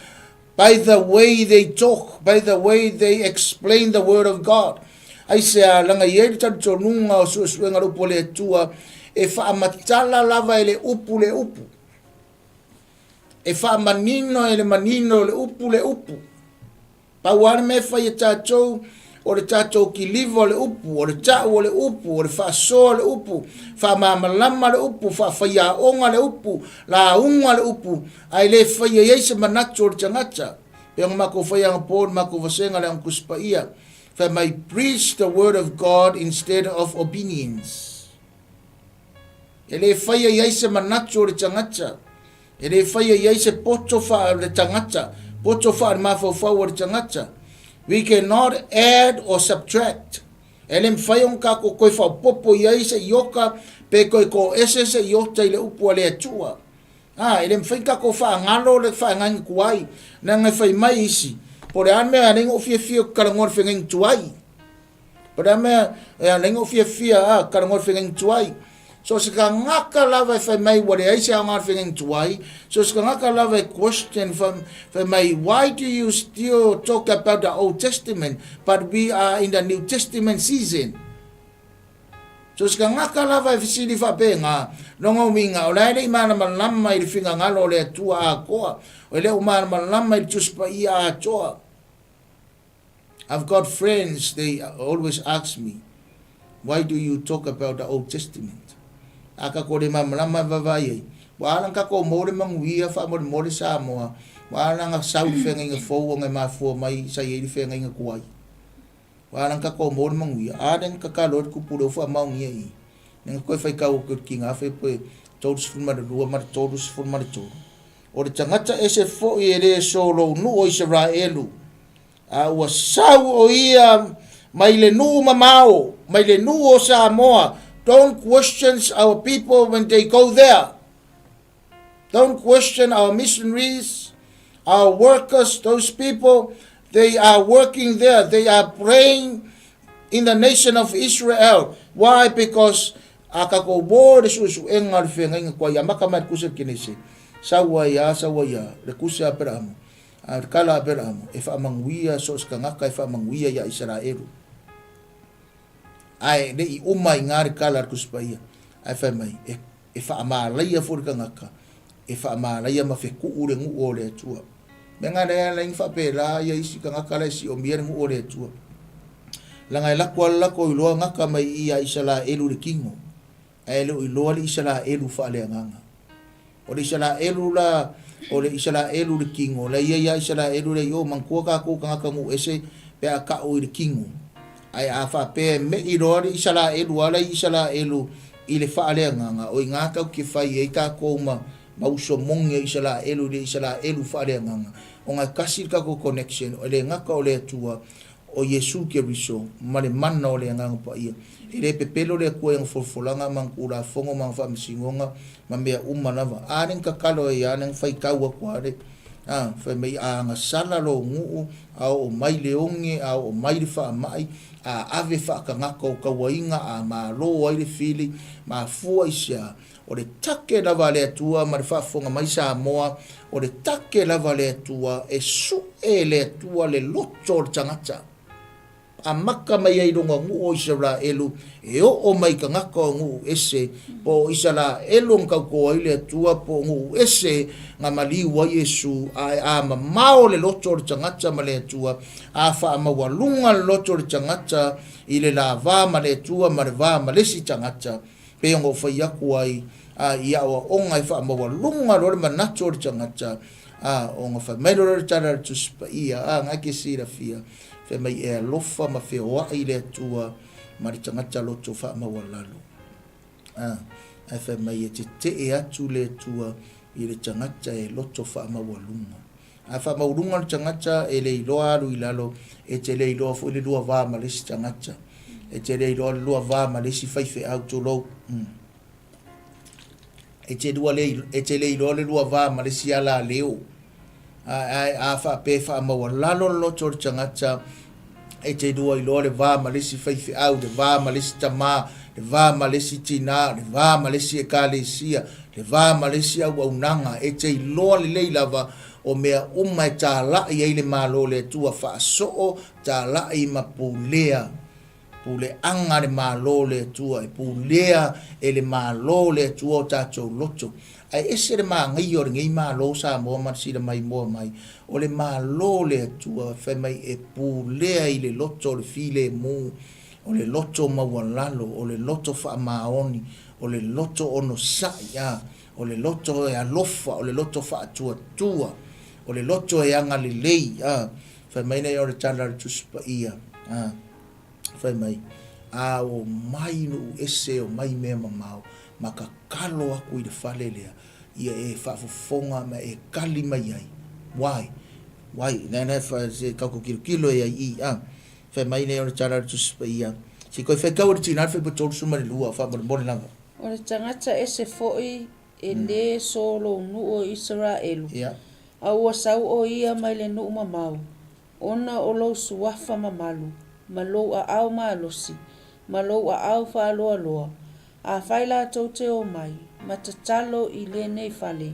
by the way they talk, by the way they explain the word of God. Aisea, leaga i ai le talitonuga o suesuega o le upu a le Atua, e faamatala lava e le upu le upu. E faamanino e le manino o le upu le upu. Pau lava le mea e fai e tatou, o le tatou kiliva o le upu, o le ta'u o le upu, o le faasoa o le upu, faamalamalama le upu, faafaiaoga le upu, lauga le upu, ae le faia i ai se manatu o le tagata. Pei ona matou faia anapo i le matou vasega le Aga Tusi Paia, fai mai, Preach the word of God instead of opinions. E le faia i ai se manatu o le tagata. E le faia i ai se poto faa le tagata, poto faa le mafaufau a le tagata. We cannot add or subtract. E le mafai ona tatou toe faaopoopo i ai se iota pe toe toese se iota i le upu a le Atua. A, e le mafai ona tatou faagalo le faagaina tuai. Leaga e fai mai isi, po o le a le mea e ala ai ona ou fiafia ou te talanoa i le fegaina tuai. Po o le a le mea e ala ai ona ou fiafia a, talanoa i le fegaina tuai. So o se tagata lava e fai mai ua leai se aoga o le fegaina tuai, so o se tagata lava e question fai mai why do you still talk about the Old Testament but we are in the New Testament season? So se tagata lava e fesili faapena, lona uiga o la e le i malamalama i le finagalo o le Atua atoa, e le o malamalama i le Tusi Paia atoa. I've got friends, they always ask me, why do you talk about the Old Testament? A kako le malamalama e vaavaai ai, ua ala ona tatou maua le manuia faamolemole Samoa, ua ala ona sau le feagaiga fou ona e mafua mai sa i ai le feagaiga tuai. Ua ala ona tatou maua le manuia, a lea na tatalo ai le tupu lea ua faamaonia i i. Lea na toe faitau atu i le tiga fai pe 32 ma le 33. O le tagata ese foi e le solounuu o Isaraelu, a ua sau o ia mai le nuu mamao, mai le nuu o Samoa. Don't questions our people when they go there. Don't question our missionaries, our workers, those people, they are working there. They are praying in the nation of Israel. Why? Because a kakou uō i le suesuega o le feagaiga kua i amata mai le kusi a le Kenese, sau ai a, sau ai a, le kusi a Aperahama, a le kala a Aperahama, e faamanuia so o se tagata e faamanuia iā Isaraelu. Ae le i uma i gā le kala a le Tusi Paia, ae fai mai, e, e faamalaia foi le tagata, e faamalaia ma fetuu le nuu o le Atua. Mea nga lea ala ai faapela ia isi tagata la e siomia le nuu o le Atua. Leaga e lako lava le latou iloa gata mai i ia Isalaelu i le kino, ae le o iloa le Isalaelu faaleagaga. O le Isalaelu la, o le Isalaelu i le kino, la ia ia Isalaelu lea i o, manatua tatou tagata nuu ese pe a tau i le kino. Ae a faapea e me'i loa le Isalaelu a la i Isalaelu i le faaleagaga, o i ina tatou te fai ai tatou ma ma uso moni a Isalaelu i le Isalaelu faaleagaga, ona e tasi le tatou connection, e le gata o le Atua, o Iesu Keriso, ma le mana o le Agaga Paia. E le pepelo le Atua i ana folafolaga ma ana tulafono ma ana faamasinoga ma mea uma lava. A lea na tatalo ai a lea na faitau atu a le, a, fai mai, a agasala lou nuu, a oo mai le oge, a oo mai le faamai, a ave faatagata o tauaiga, a malo ai le fili, mafua i se a? O le take lava a le Atua ma le faafofoga mai Samoa, o le take lava a le Atua e suʻe e le Atua le loto o le tagata. Amata mai ai lona nuu o Isaraelu e oo mai i tagata o nuu ese, po o Isaraelu na tauto ai le Atua po o nuu ese na maliu ai Iesu, ae a mamao le loto o le tagata ma le Atua, a faamaualuga le loto o le tagata i le la va ma le Atua ma le va ma le isi tagata, Pei ona ou fai atu ai, a, i aoaoga e faamaualuga loa le manatu o le tagata, a, ona fai mai loa lea o le tala a le Tusi Paia, a, na ke silafia, fai mai e alofa ma feoai le Atua ma le tagata loto faamaualalo. A, ae fai mai e tetee atu le Atua i le tagata e loto faamaualuga. A faamaualuga le tagata e le iloa alu i lalo, e te le iloa foi le lua va ma le isi tagata. E te le iloa le lua va ma le isi faifeau, tulou. Mm. E te, lua le, e te le iloa le lua va ma le isi alaleo. A, a, a faapea e faamaualalo le loto o le tagata, e te lua iloa le va ma le isi faifeau, le va ma le isi tamā, le va ma le isi tinā, le va ma le isi ekalesia, le va ma le isi auaunaga, e te iloa lelei lava o mea uma e tālaʻi ai le Malo o le Atua faasoo, tālaʻi ma pulea, puleaga le Malo o le Atua, e pulea e le Malo o le Atua o tātou loto. Ae ese le māgaia o lenei Malo o Samoa ma le sila maimoa mai, o le Malo o le Atua fai mai e pulea i le loto o le filemu, o le loto maualalo, o le loto faamaoni, o le loto onosai, a, o le loto e alofa, o le loto faatuatua, o le loto e agalelei, a. Fai mai nei o le tala a le Tusi Paia, a, fai mai, A o mai nuu ese o mai mea mamao, ma tatalo aku i le fale lea. Ia e faafofoga ma e kali mai ai. Why? Why? Lea na e se kau kilokilo e ai i a. Fai mai lea o le tala o le Tusi Paia. Se i koe faitau e le tina le Faipa 32 o faamolemole lava. O le tagata ese foi e lē so lou nuu o Isaraelu, a ua sau ʻo ia mai le nuu mamao, ona o lou suafa mamalu, ma lou aao malosi, ma lou aao faaloaloa, afai latou te omai, ma tatalo i lenei fale.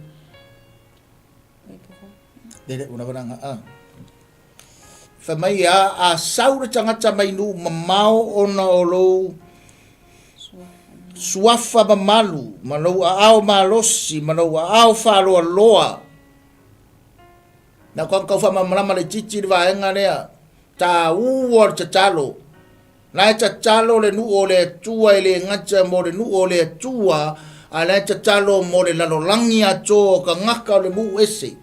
Lele, ua lava la a. Fai mai a, a sau le tagata mai nuu mamao ona o lou suafa mamalu, ma lou aao malosi, ma lou aao faaloaloa. Na kau kau faamalamalama laitiiti le vaega lea, taua o le tatalo. La e tatalo le nuu o le Atua e le gata mo le nuu o le Atua, a la e tatalo mo le lalolagi atoa o kagaka o le nuu ese.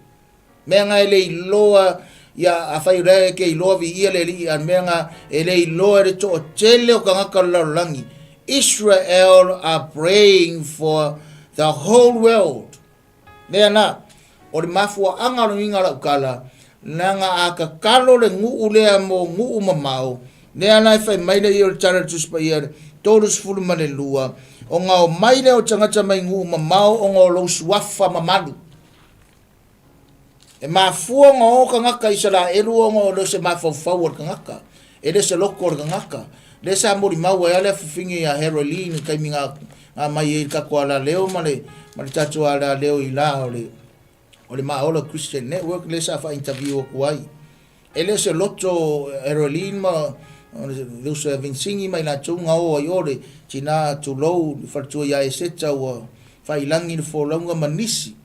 Mea nga e le iloa ia afai o lea e ke iloa viia le Alii, a mea nga e le iloa e le toatele o kagaka o le lalolagi. Israel are praying for the whole world. Mea na, o le mafuaaga o le uiga o lau tala, leaga a tatalo le nuu lea mo nuu mamao, lea la e fai mai le ia o le Tala o le Tusi Paia 32, ona omai lea o tagata mai nuu mamao ona o lou suafa mamalu. E mafua ona o tagata Isaraelu ona o le o se mafaufau o le tagata, e le o se loto o le tagata. Lea sa molimau ai lava le afafine ia Harold Lee i le taimi na aumai ai i le tatou alaleo ma le ma le tatou alaleo i la o le o le Maola Christian Network lea sa faa-interview atu ai. E le o se loto Harold Lee ma le uso ia Vinsini ma i latou na o ai o le tina tulou le faletua ia Eseta ua faailagi le folauga ma nisi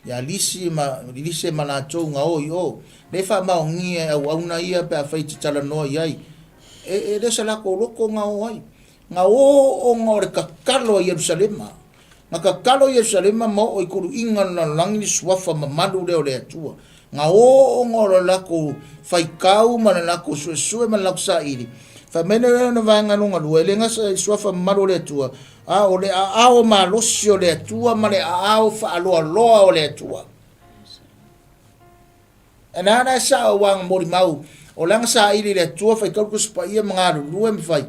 Ia Lisi ma Lise ma latou na o i o. Le faamaonia e auauna ia pe afai e te talanoa i ai. E, e le o se latou loto na o ai. Na o ona o le tatalo a Ierusalema. Na tatalo Ierusalema ma oo i kuluiga o le lalolagi le suafa mamalu lea o le Atua. Na o ona o le latou faitau ma le latou suesue ma le latou saili. Fai mai lea o le vaega lona lua, e le gata i le suafa mamalu o le Atua, A o le aao malosi o le Atua ma le aao faaloaloa o le Atua. E na ana e sao aua na molimau, o le aga saili i le Atua, faitau le Tusi Paia ma galulue ma fai.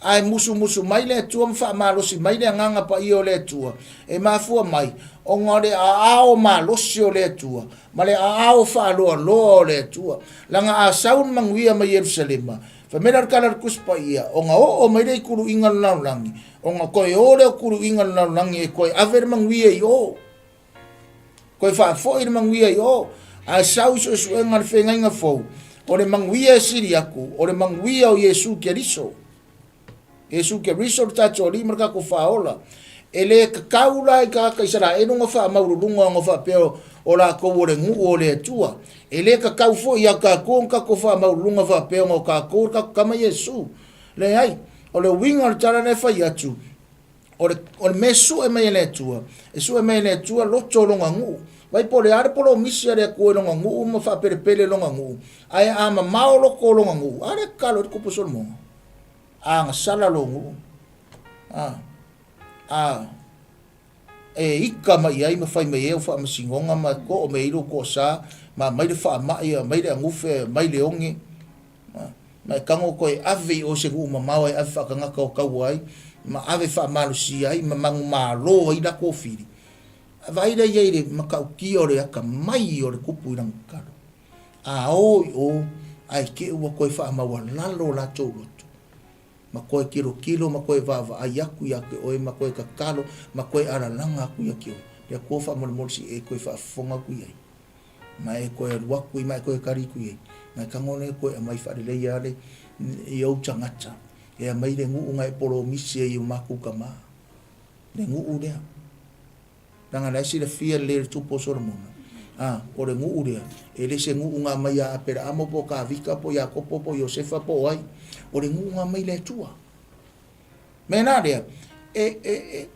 Ae musumusu mai le Atua ma faamalosi mai le Agaga Paia o le Atua, e mafua mai, ona o le aao malosi o le Atua, ma le aao faaloaloa o le Atua. Leaga a sau le manuia mai Ierusalema, Fai mai la le tala a le Tusi Paia, ona oo mai lea i kuluiga o le lalolagi, ona toe o lea o kuluiga o le lalolagi e toe ave le manuia i o. Toe faafoi le manuia i o. Ae sau i suesuega a le feagaiga fou, o le manuia e sili atu, o le manuia o Iesu Keriso. Iesu Keriso le tatou Alii ma le tatou Faaola. E le tatau la i tagata Isaraelu ona faamaululuga ona faapea o latou o le nuu o le Atua. E le tatau foi ia tatou ona tatou faamaululuga faapea ona o tatou le tatou Tama Iesu. Leai, o le uiga o le tala lea e fai atu, o le, o le mea e sue mai e le Atua, e sue mai e le Atua loto o lona nuu. Vai po o le a le polomisi a le Atua i lona nuu ma faapelepele lona nuu, ae a mamao loko o lona nuu, a lea tatalo ai le Tupu o Solomona. Agasala lou nuu. A, a, e ika mai i ai ma fai mai ai au faamasinoga ma too mai ai lou toasa, ma aumai le faamai, aumai le agufe, aumai le oge, ma e tago toe ave i o i se nuu mamao e ave faatagata o taua ai, ma ave faamalosia ai ma manumalo ai latou fili. Vaai lea i ai i le matautia o le atamai o le tupu i lana tatalo. A o i o, ae te i ua toe faamaualalo o latou loto, ma toe tilotilo ma toe vaavaai atu ia te oe, ma toe tatalo, ma toe alalaga atu ia te oe. Le Atua faamolemole se i e toe faafofoga atu i ai, ma e toe alu atu i, ma e toe tali atu i ai. Na e tago lea e toe aumai faaleleia lava le, i ou tagata, e aumai le nuu na e polomisi ai i o matou tama, le nuu lea. Leaga la e silafia lelei e le Tupu o Solomona, a, o le nuu lea, e le se nuu na aumai ia Aperaamo po o Tavita po o Iakopo po o Iosefa po o ai, o le nuu na aumai i le Atua. Mea la lea, e, e, e,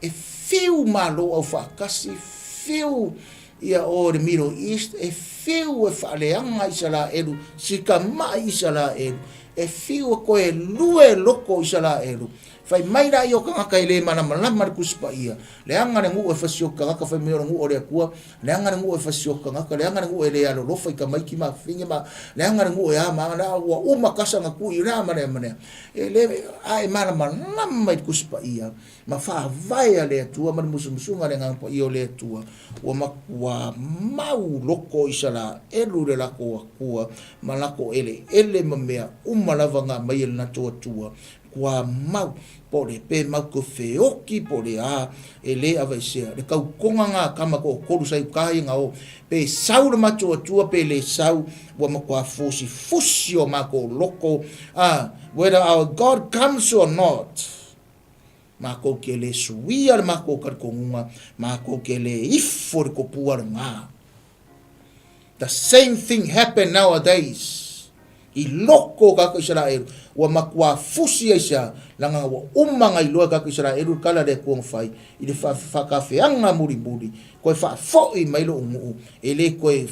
e fiu Malo Aufaatasi, fiu ia o le Middle East, e fiu e faaleaga Isaraelu, sikamai Isaraelu, e fiu e koe lue loko Isaraelu. Fai mai laia o tagata e le malamalama le Tusi Paia, leaga le nuu e fasioki tagata, fai mai o le nuu o le Atua, leaga le nuu e fasioki tagata, leaga le nuu e le alolofa i tamaiti ma afafine ma, leaga le nuu e a ma a, lea ua uma kasa na tui, lea ma lea ma lea. E le, a e malamalama i le Tusi Paia, ma faavae a le Atua ma le musumusuga a le Agaga Paia o le Atua, ua matua mau loko o Isaraelu i le latou Atua ma latou eleele ma mea uma lava na aumai e le latou Atua, matua mau, po o le pe mau te feoki po o le a, e le aveesea. Le tautoga na a tama toatolu sa i uta ia na o, pe sau le matou Atua pe le sau, ua matua fusifusi o matou loto, a, whether our God comes or not, Makou ke le suia le makou talitonuga, makou ke le ifo i le topua lena. The same thing happen nowadays. I loko o kākou Isaraelu, ua matua fusi ai sea, langa ua uma na iloa e kākou Isaraelu le kala le Atua na fai, i le whaakawheanga mulimuli, koe whaafoi mai lou nuu, e le koe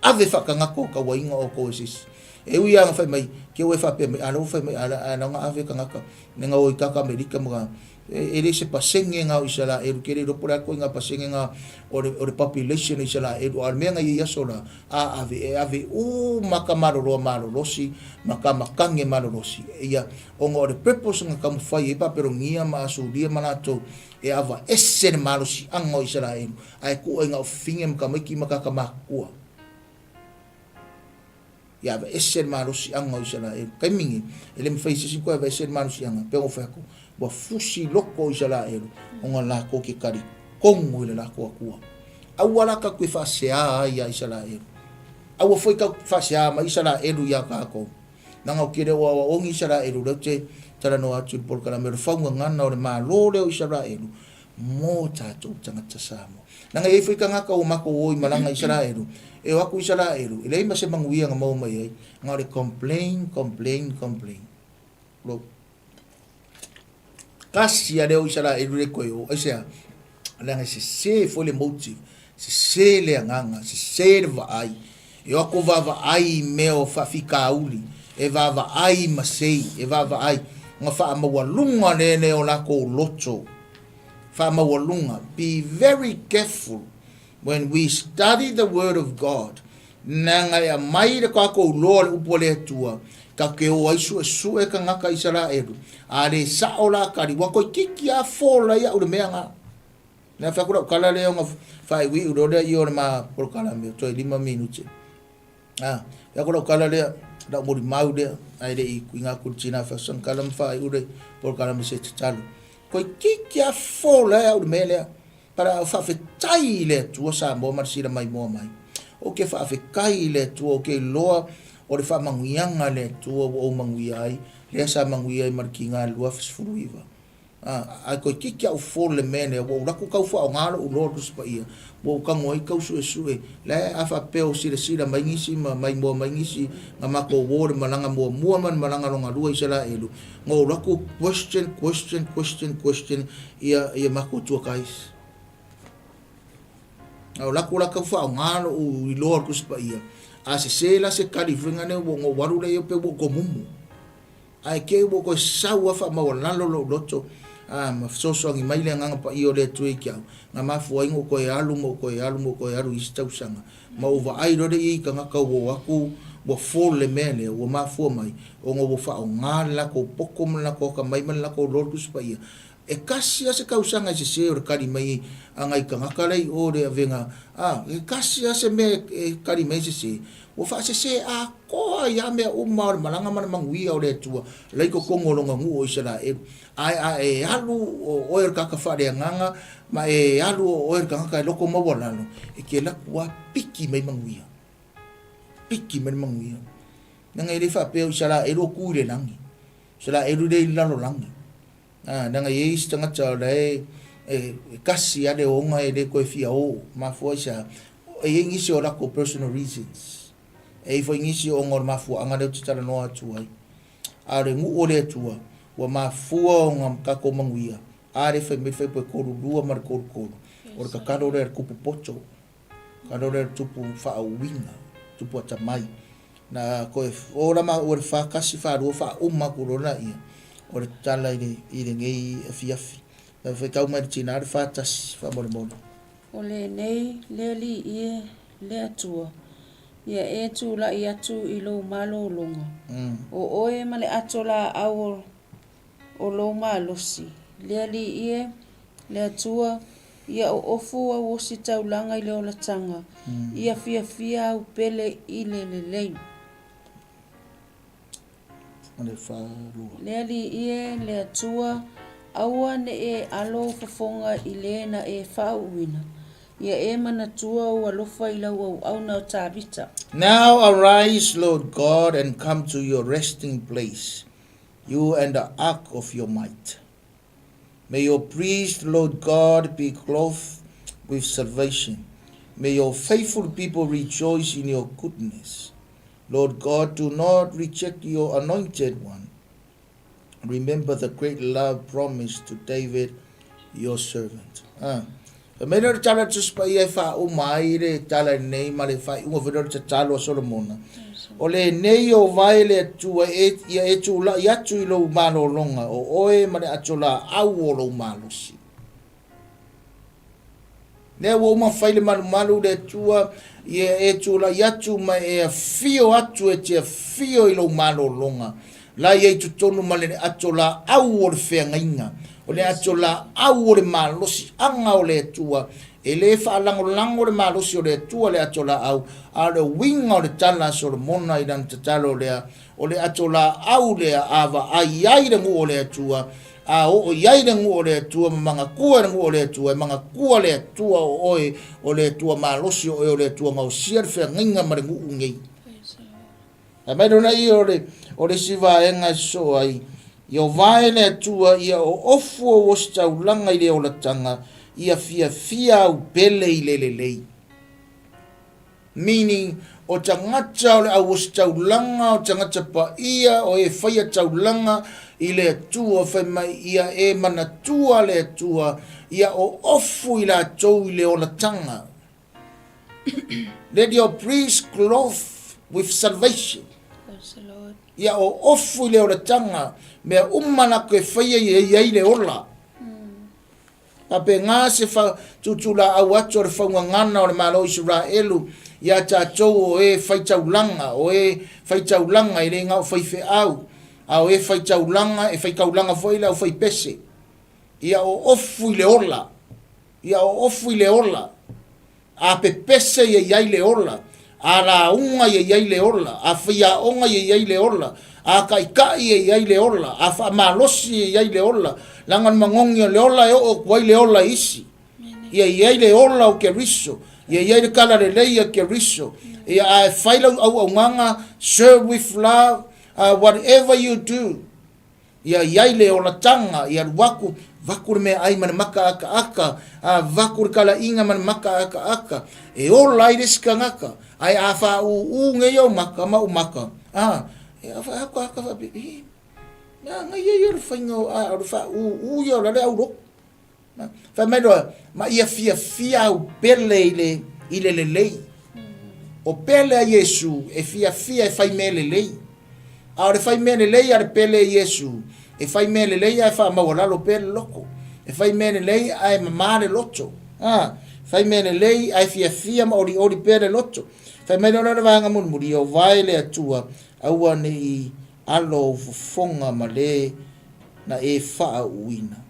ave whaakangata o kauainga o kou e sisi. E ui a na fai mai, ke ue whaapea mai, a la ua fai mai, a la, a la ave kangata, Ne nga o i kaka Amerika ma ka, e le se pasenge nga o Isaraelu, ke le iloa po o le a koe nga pasenge nga o le, o le population o Isaraelu, a o le mea nga i ai aso la, a ave, e ave uma ka maloloa malolosi ma ka makange malolosi. Ia, ona o le purpose nga taumafai ai Papelonia ma Asuria ma latou, e avaese le malosiaga o Isaraelu, ae tuu ai na o fafine ma tamaiti ma tagata matutua. Ia aveese le malosiaga o Isaraelu. Taimi nei, e le mafai e se isi toe aveese le malosiaga, pei ona ou fai atu, ua fusi loko o Isaraelu ona latou ke talitonu i le latou Atua. Aua la tatou te faasea ai ia Isaraelu. Aua foi tatou te faasea mai Isaraelu ia tatou. Leaga ou te le o aoaogi Isaraelu, lea ou te talanoa atu i le polokalame o le faugagana o le Malo lea o Isaraelu mo tatou tagata Samoa. Leaga e i ai foi tagata ua matou o i malaga i Isaraelu, e o atu Isaraelu, e leai ma se manuia na maua mai ai, na o le complain, complain, complain. Lo. Tasi a lea o Isaraelu le toe o, aisea? Leaga e sese foi le motive, sese le agaga, sese le vaai. E o atu vaavaai i mea o faafitauli, e vaavaai i masei, e vaavaai, ona faamaualuga lea o latou loto. Faamaualuga. Be very careful when we study the word of God, leaga e aumai le tatou loa o le upu a le Atua, tatou te o ai suesue tagata Isaraelu, a le sao la kali, ua toeitiiti lava fola ai au i le mea na. Nea fai atu lau tala lea ona faaiuiu loa lea i o le ma polokalame, toe 5 minute. Ah, fai atu lau tala lea, lau molimau lea, ae le i tuuina atu i le tina fai tala ma faaiu le polokalame se tatalo. Toeitiiti lava fola ai au i le mea lea. Para faafetai i le Atua Samoa ma le sila maimoa mai. Ou te faafetai i le Atua, ou te iloa o le faamanuiaga a le Atua ua ou manuia ai, lea sa manuia ai ma le tiga i le 2019. A, ae toeitiiti au fol le mea lea, ua ou alu atu tau faaaoga lou iloa o le Tusi Paia, ua ou tago ai tau suesue, la e a faapea o silasila mai nisi ma maimoa mai nisi na matou o i le malaga muamua ma le malaga lona lua i Isaraelu, na ou alu atu question, question, question, question ia ia matou tour guys. Na ou alu atu la tau faaaoga lou iloa o le Tusi Paia, a sese la se tali foi lea na ou alu lea pei ua ou tomumu. Ae kei ua koe sau a faamaualalo lou loto, a, ma fesoasoani mai le Agaga Paia o le Atua i te au, na mafua ai na ou toe alu ma ou toe alu ma ou toe alu i isi tausaga, ma ou vaai loa lea i tagata ua o atu ua fall le mea lea, ua mafua mai ona ua faaaoga le latou poto ma le latou atamai ma le latou loa le Tusi Paia. E tasi lava se tausaga e sese o le kali mai a nai tagata la i o le avega, a, e tasi lava se mea e kali mai e sese, ua faasese atoa ai lava mea uma o le malaga ma le manuia o le Atua la i totonu o lona nuu o Isaraelu. Ae a e alu o oe o le tagata faaleagaga ma e alu o oe o le tagata e loto maualalo, e te alu atu lava piki mai manuia. Piki mai le manuia. Leaga e le faapea o Isaraelu o tu i le lagi. Isaraelu lea i le lalolagi. Ā, leaga e i ai isi tagata o la e, e kasi lava le oga e le toe fia o. Mafua ai se aha? E i ai nisi o latou personal reasons. E i ai foi nisi ona o le mafuaaga lea ou te talanoa atu ai. A o le nuu o le Atua, ua mafua ona tatou manuia, a lea e fai mai le faipua e 32 ma le 33, o le tatalo lea a le tupu poto, tatalo lea a le tupu faauiga. tupu atamai. Na koe ola maua le 41, 42 faauma atu loa laia o le tala i le i lenei afiafi. Na faitau mai le tina le 41 faamolemole. O lenei le Alii e, le Atua, ia e tulai atu i lou malologa, o oe ma le ato laau o o lou malosi, le Alii e, le Atua, ia oofu au ositaulaga i le olataga, ia fiafia au pele i le lelei. Le Alii e, le Atua, aua ne e alo ou fofoga i le na e faauuina, ia e manatua ou alofa i lau auauna o Tavita. Now arise, Lord God, and come to your resting place, you and the ark of your might. May your priest, Lord God, be clothed with salvation. May your faithful people rejoice in your goodness. Lord God, do not reject your anointed one. Remember the great love promised to David, your servant. Ah. Fai mai lea o le tala a le Tusi Paia e faauma ai le tala lenei ma le faaiuga foi lea o le tatalo a Solomona. O lenei o vae le Atua e, ia e tulai atu i lou malologa, o oe ma le ato laau o lou malosi. Lea ua uma fai le malumalu le Atua, ia e tulai atu ma e afio atu e te afio i lou malologa. La ia i totonu ma le ato laau o le feagaiga, o le ato laau o le malosiaga o le Atua. E le faalagolago le malosi o le Atua le ato laau, a o le uiga o le tala a Solomona i lana tatalo lea, o le ato laau lea a vaai ai le nuu o le Atua, a oo i ai le nuu o le Atua ma magatua le nuu o le Atua, e magatua le Atua o oe, o le Atua malosi o oe, o le Atua gaosia le feagaiga ma le nuu nei. Fai mai lona ia o le, o le isi vaega e sosoo ai, Ia vae le Atua ia o ofu ou ositaulaga i le olataga, ia fiafia au pele i le lelei. Meaning, o tagata o le au ositaulaga, o tagata paia, o e faia taulaga i le Atua, fai mai ia e manatua le Atua, ia o ofu i latou i le olataga. Let your priest clothe with salvation. Ia o ofu i le olataga, mea uma latou e faia ia i ai le ola. Faapena se fa, tuutulaau atu o le faugagana o le Malo o Isaraelu iā tatou o e faitaulaga, o e faitaulaga e le na o faifeau, a o e faitaulaga e faitaulaga foi le aufaipese. Ia o ofu i le ola. Ia oofu i le ola, a pepese ia i ai le ola, a lauga ia i ai le ola, a faiaoga ia i ai le ola, a kaʻikaʻi ia i ai le ola, a faamalosi ia i ai le ola, leaga o le magogi o le ola e oo atu ai le ola i isi. Ia i ai le ola o Keriso, ia i ai le tala lelei a Keriso, ia ae fai lau auaunaga, serve with love, whatever you do, Ia i ai le olataga, ia alu aku, vaku le meaai ma le maka akaaka, a vaku le kalaiga ma le maka akaaka, e ola ai le isi tagata, ae a faaūū nei ou maka ma ou maka, a, e a faaakaaka faapea, e, manaia ia o le faiga o, a, o le faaūū ia o la le aulotu. Fai mai loa, ma ia fiafia au pele i le, i le lelei. O pele a Iesu e fiafia e fai mea lelei. A o le fai mea lelei a le pele a Iesu, e fai mea lelei ae faamaualalo pea le loto. E fai mea lelei ae mamā le loto. A, fai mea lelei ae fiafia ma olioli pea le loto. Fai mai loa le vaega mulimuli, ia vae le Atua, aua ne i alo ou fofoga ma le na e faauuina.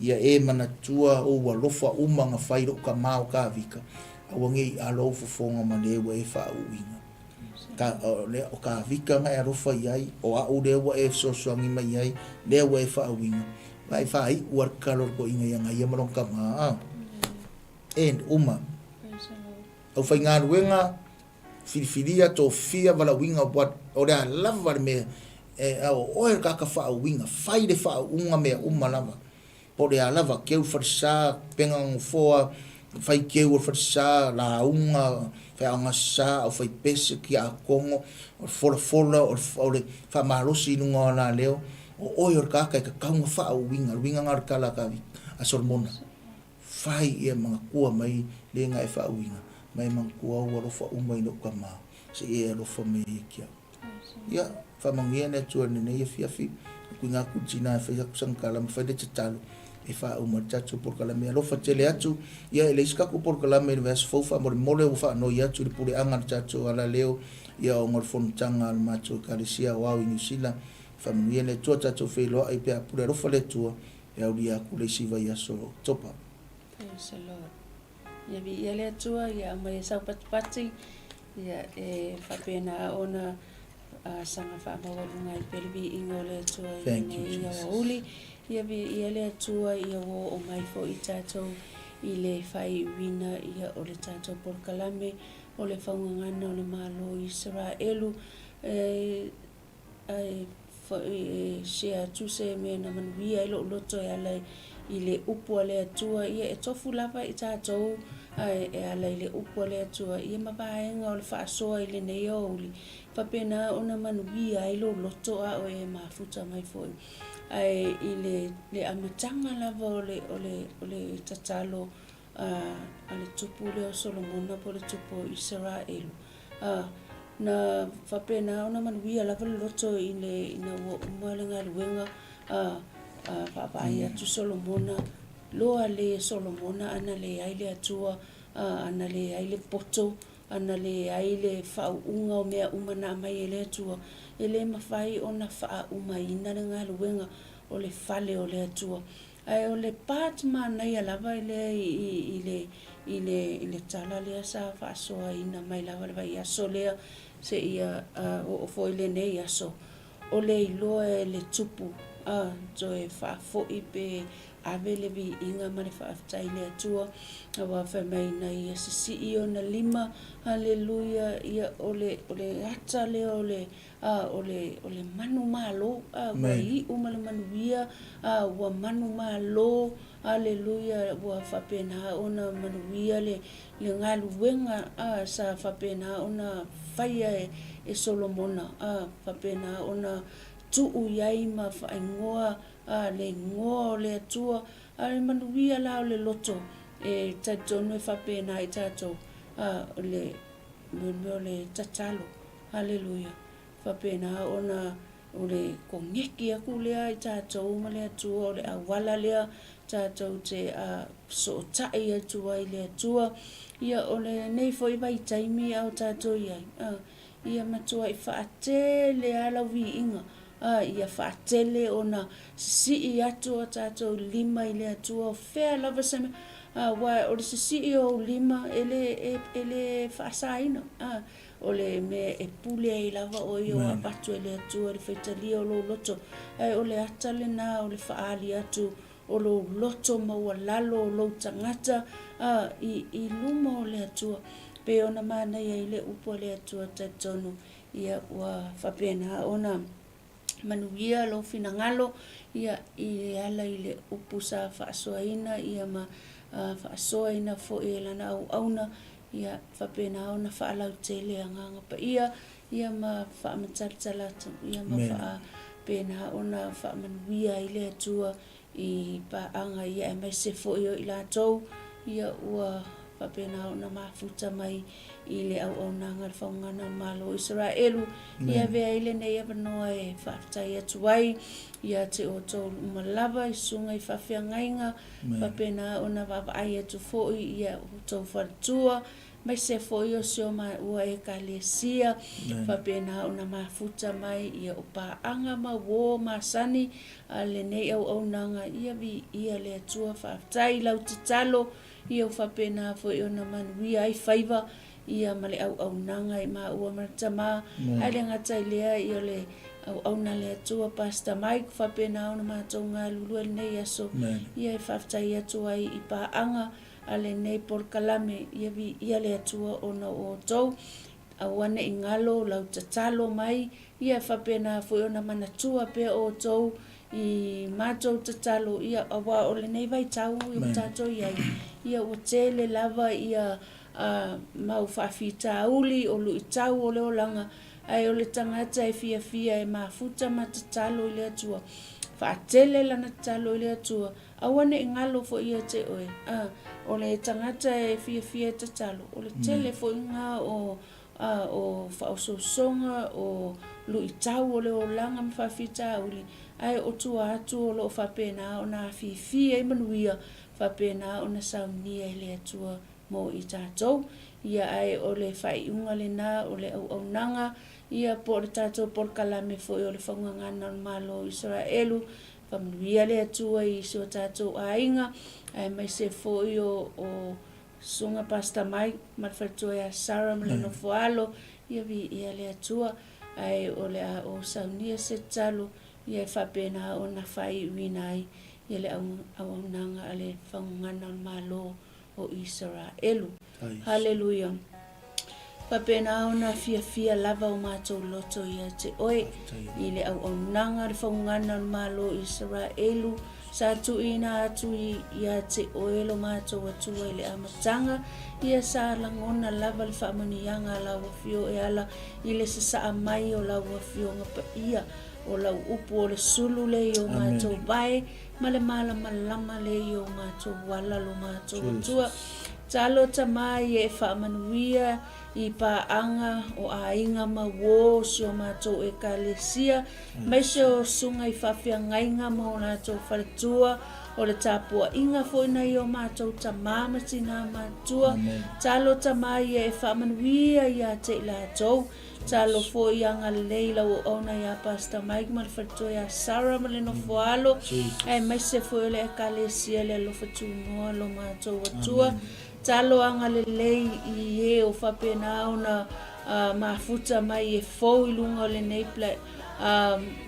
Ia e manatua ou alofa uma na fai lou tama o Kavika, aua ne i alo ou fofoga ma le ua e faauuina. Ka, o, le, o Kavika na e alofa i ai, o a'u lea ua e fesoasoani mai ai, lea ua e faauuina. Vaai faaiu a le tatalo a le toeaina ia na ia ma lona tama, a. End, uma. Aufaigaluega, filifilia, tofia, valaauina, what, o le a lava le mea, e, a o oe le tagata faauuina, fai le faauuga mea uma lava. Po o le a lava, keu falesa, pega nofoa, fai keu o le falesa, lauga, faiaoga sa, aufaipese, kiakono, o le folafola, o le, o le faamalosi i luga o alaleo, o oe o le tagata e tatau ona faauuina, le uiga lena o le tala a Kavita, a Solomona. Fai ia manatua mai le na e faauuina, ma e manatua ou alofa uma i lou tama. Se i e alofa mai ia te au. Ia, faamanuia le Atua i lenei afiafi, e kuiga atu i le tina e fai atu sana tala ma fai le tatalo e faauma ai le tatou polokalame. Alofa tele atu, ia e leai se tatou polokalame i le vaiaso fou, faamolemole ua faanoi atu i le puleaga a le tatou alaleo, ia ona o le fonotaga a le matou Ekalesia Aoao i Niu Sila. Faamanuia le Atua, tatou feiloai pe a pule alofa le Atua e aulia atu le isi vaiaso o Oketopa. Praise the Lord. Ia viia le Atua, ia aumai e saupatipati, ia e faapena ona saga faamaualuga ai pea le viiga o le Atua i lenei aoauli. Ia viia le Atua, ia ua oo mai foi tatou i le faaiuina ia o le tatou polokalame o le faugagana o le Malo o Isaraelu. E Ae foi e share atu se mea na manuia ai lou loto e ala i le upu a le Atua, ia e tofu lava i tatou ae e ala i le upu a le Atua, ia ma vaega o le faasoa i lenei aoauli, faapena ona manuia ai lou loto a o e mafuta mai foi. Ae i le le amataga lava o le o le o le tatalo a a le tupu lea o Solomona po o le tupu o Isaraelu, A, na faapena ona manuia lava le loto i le ina ua uma le galuega a, a vaavaai atu Solomona, loa le Solomona ana leai le Atua, a, ana leai le poto, ana leai le faauuga o mea uma na aumai e le Atua, e le mafai ona faaumaina le galuega o le fale o le Atua. Ae o le part manaia lava lea i le i le i le tala lea sa faasoaina mai lava le vaiaso lea seia oo foi lenei aso, o le iloa e le tupu a toe faafoi pe ave le viiga ma le faafetai i le Atua aua fai mai ina ia sisii ona lima, haleluia, ia o le o le ata lea o le A, o le, o le manumalo, a, ua iu ma le manuia, a, ua manumalo, aleluia, ua faapena ona manuia le, le galuega, a, sa faapena ona faia e, e Solomona, a, faapena ona tuu i ai ma faaigoa, a, le igoa o le Atua, a le manuia la o le loto, e talitonu e faapena i tatou, a, o le, mea o le tatalo. Aleluia! Faapena ona o le koneki aku lea i tatou ma le Atua, o le auala lea tatou te fesootai atu ai i le Atua. Ia, o lenei foi vaitaimi a o tatou i ai, ia matuai faatele lava lau viiga, ia faatele ona sisii atu o tatou lima i le Atua, o fea lava se mea, aua o le sisii o ou lima e le, e le faasaina. O le mea e pule ai lava oe ia ua avatu e le Atua le faitalia o lou loto, ae o le ata lena o le faaali atu o lou loto maualalo o lou tagata a i i luma o le Atua. Pei ona manaia ai le upu a le Atua talitonu ia ua faapena ona manuia lou finagalo ia i ala i le upu sa faasoaina ia ma faasoaina foi e lana auauna ia faapena ona faalautele Agaga Paia ia ma faamatalatala atu ia ma faapena ona faamanuia ai le Atua i paaga ia aemaise foi o i latou ia ua faapena ona mafuta mai i le auaunaga a le Faugana o le Malo o Isaraelu. Ia avea ai lenei avanoa e faafetai atu ai ia te outou uma lava i susuga i faafeagaiga, faapena ona vaavaai atu foi ia outou faletua, aemaise foi o si o maua Ekalesia, faapena ona mafuta mai ia o paaga ma uo masani a lenei auaunaga, ia viia le Atua. Faafetai i lau tatalo, ia ua faapena foi ona manuia ai faiva ia ma le auaunaga i maua ma le tama, ae le gata i lea ia o le auauna a le Atua Pastor Mike, faapena ona matou galulue i lenei aso, ia e faafetai atu ai i paaga a lenei polokalame, ia viia le Atua ona o outou, aua ne i galo lau tatalo mai, ia e faapena foi ona manatua pea outou i matou tatalo, ia aua o lenei vaitau ua tatou i ai, ia ua tele lava ia mau faafitauli o luitau o le olaga, ae o le tagata e fiafia e mafuta ma tatalo i le Atua, faatele lana tatalo i le Atua, Aua ne i galo foi ia te oe, ā, o le tagata e fiafia e tatalo, o le tele foi lena o o faaosoosoga, o luitau o le olaga ma faafitauli, ae o tua atu o lo o faapena ona afifi ai manuia, faapena ona saunia e le Atua mo i tatou. Ia ae o le faaiuga lena o le auaunaga, ia po o le tatou polokalame foi o le faugagana o le Malo o Isaraelu, faamanuia le Atua i si o tatou aiga, aemaise foi o o Susuga Pastor Mike ma le faletua ia Sarah ma le nofo alo, ia viia le Atua, ae o le a ou saunia se tatalo ia e faapena ona faaiuina ai ia le auaunaga a le Faugagana o le Malo o Isaraelu. Haleluia! Faapena ona fiafia lava o matou loto ia te oe i le auaunaga a le Faugana o le Malo o Isaraelu, sa tuuina atu ia te oe lo matou Atua i le amataga, ia sa lagona lava le faamanuiaga a lau Afio e ala i le sasaa mai o lau Afioga Paia, o lau upu o le sulu le i o matou vae, ma le malamalama le i o matou ala lo matou Atua. Talo tama ia e faamanuia i paaga o aiga ma uo o si o matou Ekalesia, maise o susuga i faafeagaiga ma o latou faletua, o le tapuaiga foi nai o matou tama ma tinā matua. Talo tama ia e faamanuia ia te i latou. Talo foi ia agalelei i lau auauna ia Pastor Mike ma le faletua ia Sarah ma le nofo alo, aemaise foi o le Ekalesia le alofa tunoa lo matou Atua. Talo agalelei i e o faapena ona mafuta mai e fou i luga o lenei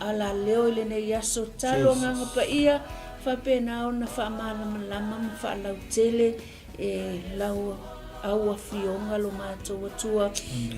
alaleo i lenei aso. Talo agaga paia faapena ona faamalamalama ma faalautele E lau au afioga lo matou Atua,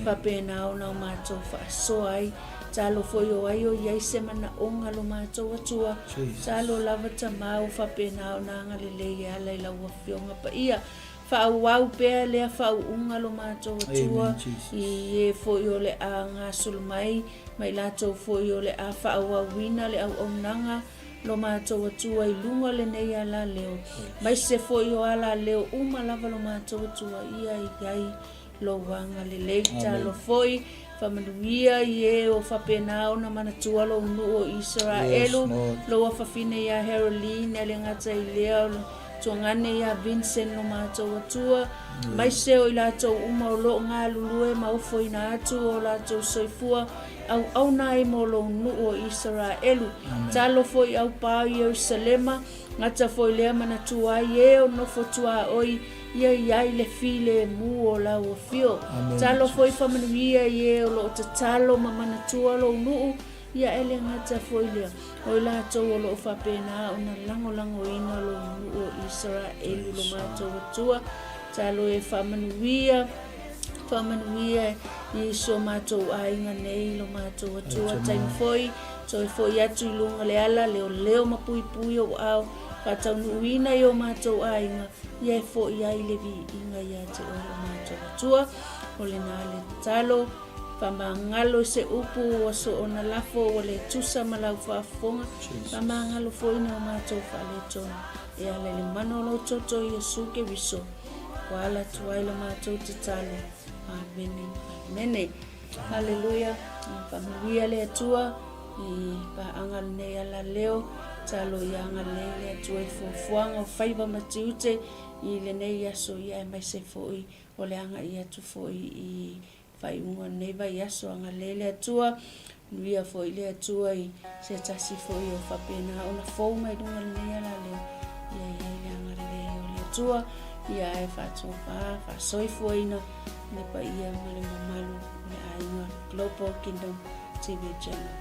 faapena ona o matou faasoa ai. Talo foi o ai o i ai se manaoga lo matou Atua. Talo lava tama ua faapena ona agalelei e ala i lau afioga paia. Faaauau pea lea faauuga lo matou Atua i e foi o le a gasolo mai ma i latou foi o le a faaauauina le auaunaga Lo matou Atua i luga o lenei alaleo, maise foi o alaleo uma lava lo matou Atua ia i ai lou agalelei. Talo foi, faamanuia i e o faapena ona manatua lou nuu o Isaraelu, lou afafine ia Haroline, e le gata i lea o le tuagane ia Vincent lo matou Atua, maise o i latou uma o loo galulue ma ofoina atu o latou soifua auauna ai mo lou nuu o Isaraelu. Talo foi au pā o Ierusalema, gata foi lea manatua ai e o nofo tuaoi ia i ai le filemu o lau afio. Talo foi faamanuia i e o loo tatalo ma manatua lou nuu, ia e le gata foi lea, o i latou o loo faapena ona lagolagoina lou nuu o Isaraelu lo matou Atua. Talo e faamanuia. Faamanuia i si o matou aiga nei lo matou Atua taimi foi toe foi atu i luga le ala leoleo ma puipui ou ao faataunuuina i o matou aiga ia e foi ai le viiga ia te oe lo matou Atua. O lena le tatalo faamagalo i se upu ua soona lafo ua le tusa ma lau faafofoga faamagalo foi na o matou faaletonu e ala i le mana o lou toto Iesu Keriso. Ua ala atu ai la matou tatalo. Amene. Amene. Haleluia. Faamanuia le Atua i paaga lenei ala leo. Talo ia agalelei le Atua i fuafuaga o faiva ma tiute i lenei aso ia aemaise foi o le agai atu foi i Faaiuga o lenei vaiaso, agalelei le Atua, manuia foi le Atua i se tasi foi o faapena ona fou mai luga lenei alaleo, ia i ai le agalelei o le Atua, ia ae faatofa, faasoifuaina le paia ma le mamalu o le aiga Global Kingdom TV Channel.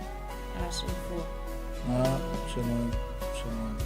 A soifua. Ah, shalom, shalom.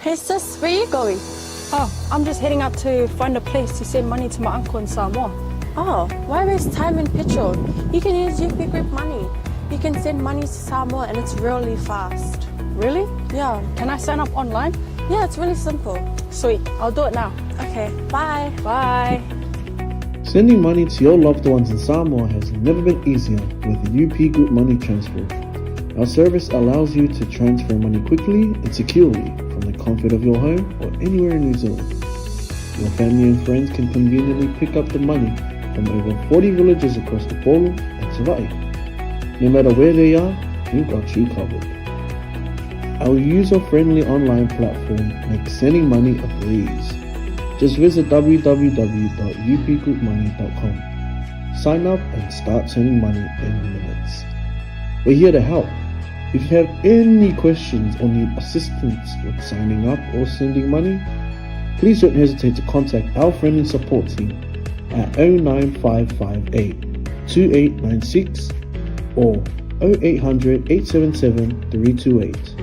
Hey sis, where you going? Oh, I'm just heading out to find a place to send money to my uncle in Samoa. Oh, why waste time and petrol? You can use UP Group Money. You can send money to Samoa and it's really fast. Really? Yeah. Can I sign up online? Yeah, it's really simple. Sweet, I'll do it now. Okay, bye. Bye. Sending money to your loved ones in Samoa has never been easier with UP Group Money Transfer. Our service allows you to transfer money quickly and securely from the comfort of your home or anywhere in New Zealand. Your family and friends can conveniently pick up the money from over 40 villages across the Polo and Savai'i. No matter where they are, we've got you covered. Our user-friendly online platform makes sending money a breeze. Just visit www.upgroupmoney.com. Sign up and start sending money in minutes. We're here to help. If you have any questions or need assistance with signing up or sending money, please don't hesitate to contact our friendly support team at 09558 2896 or 0800 877 328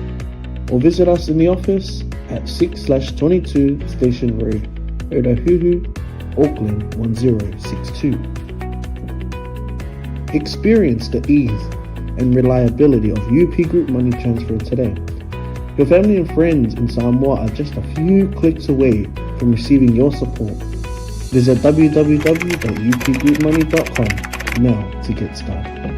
or visit us in the office at 6/22 Station Road, Otahuhu, Auckland 1062. Experience the ease and reliability of UP Group Money Transfer today. Your family and friends in Samoa are just a few clicks away from receiving your support. Visit www.upgroupmoney.com now to get started.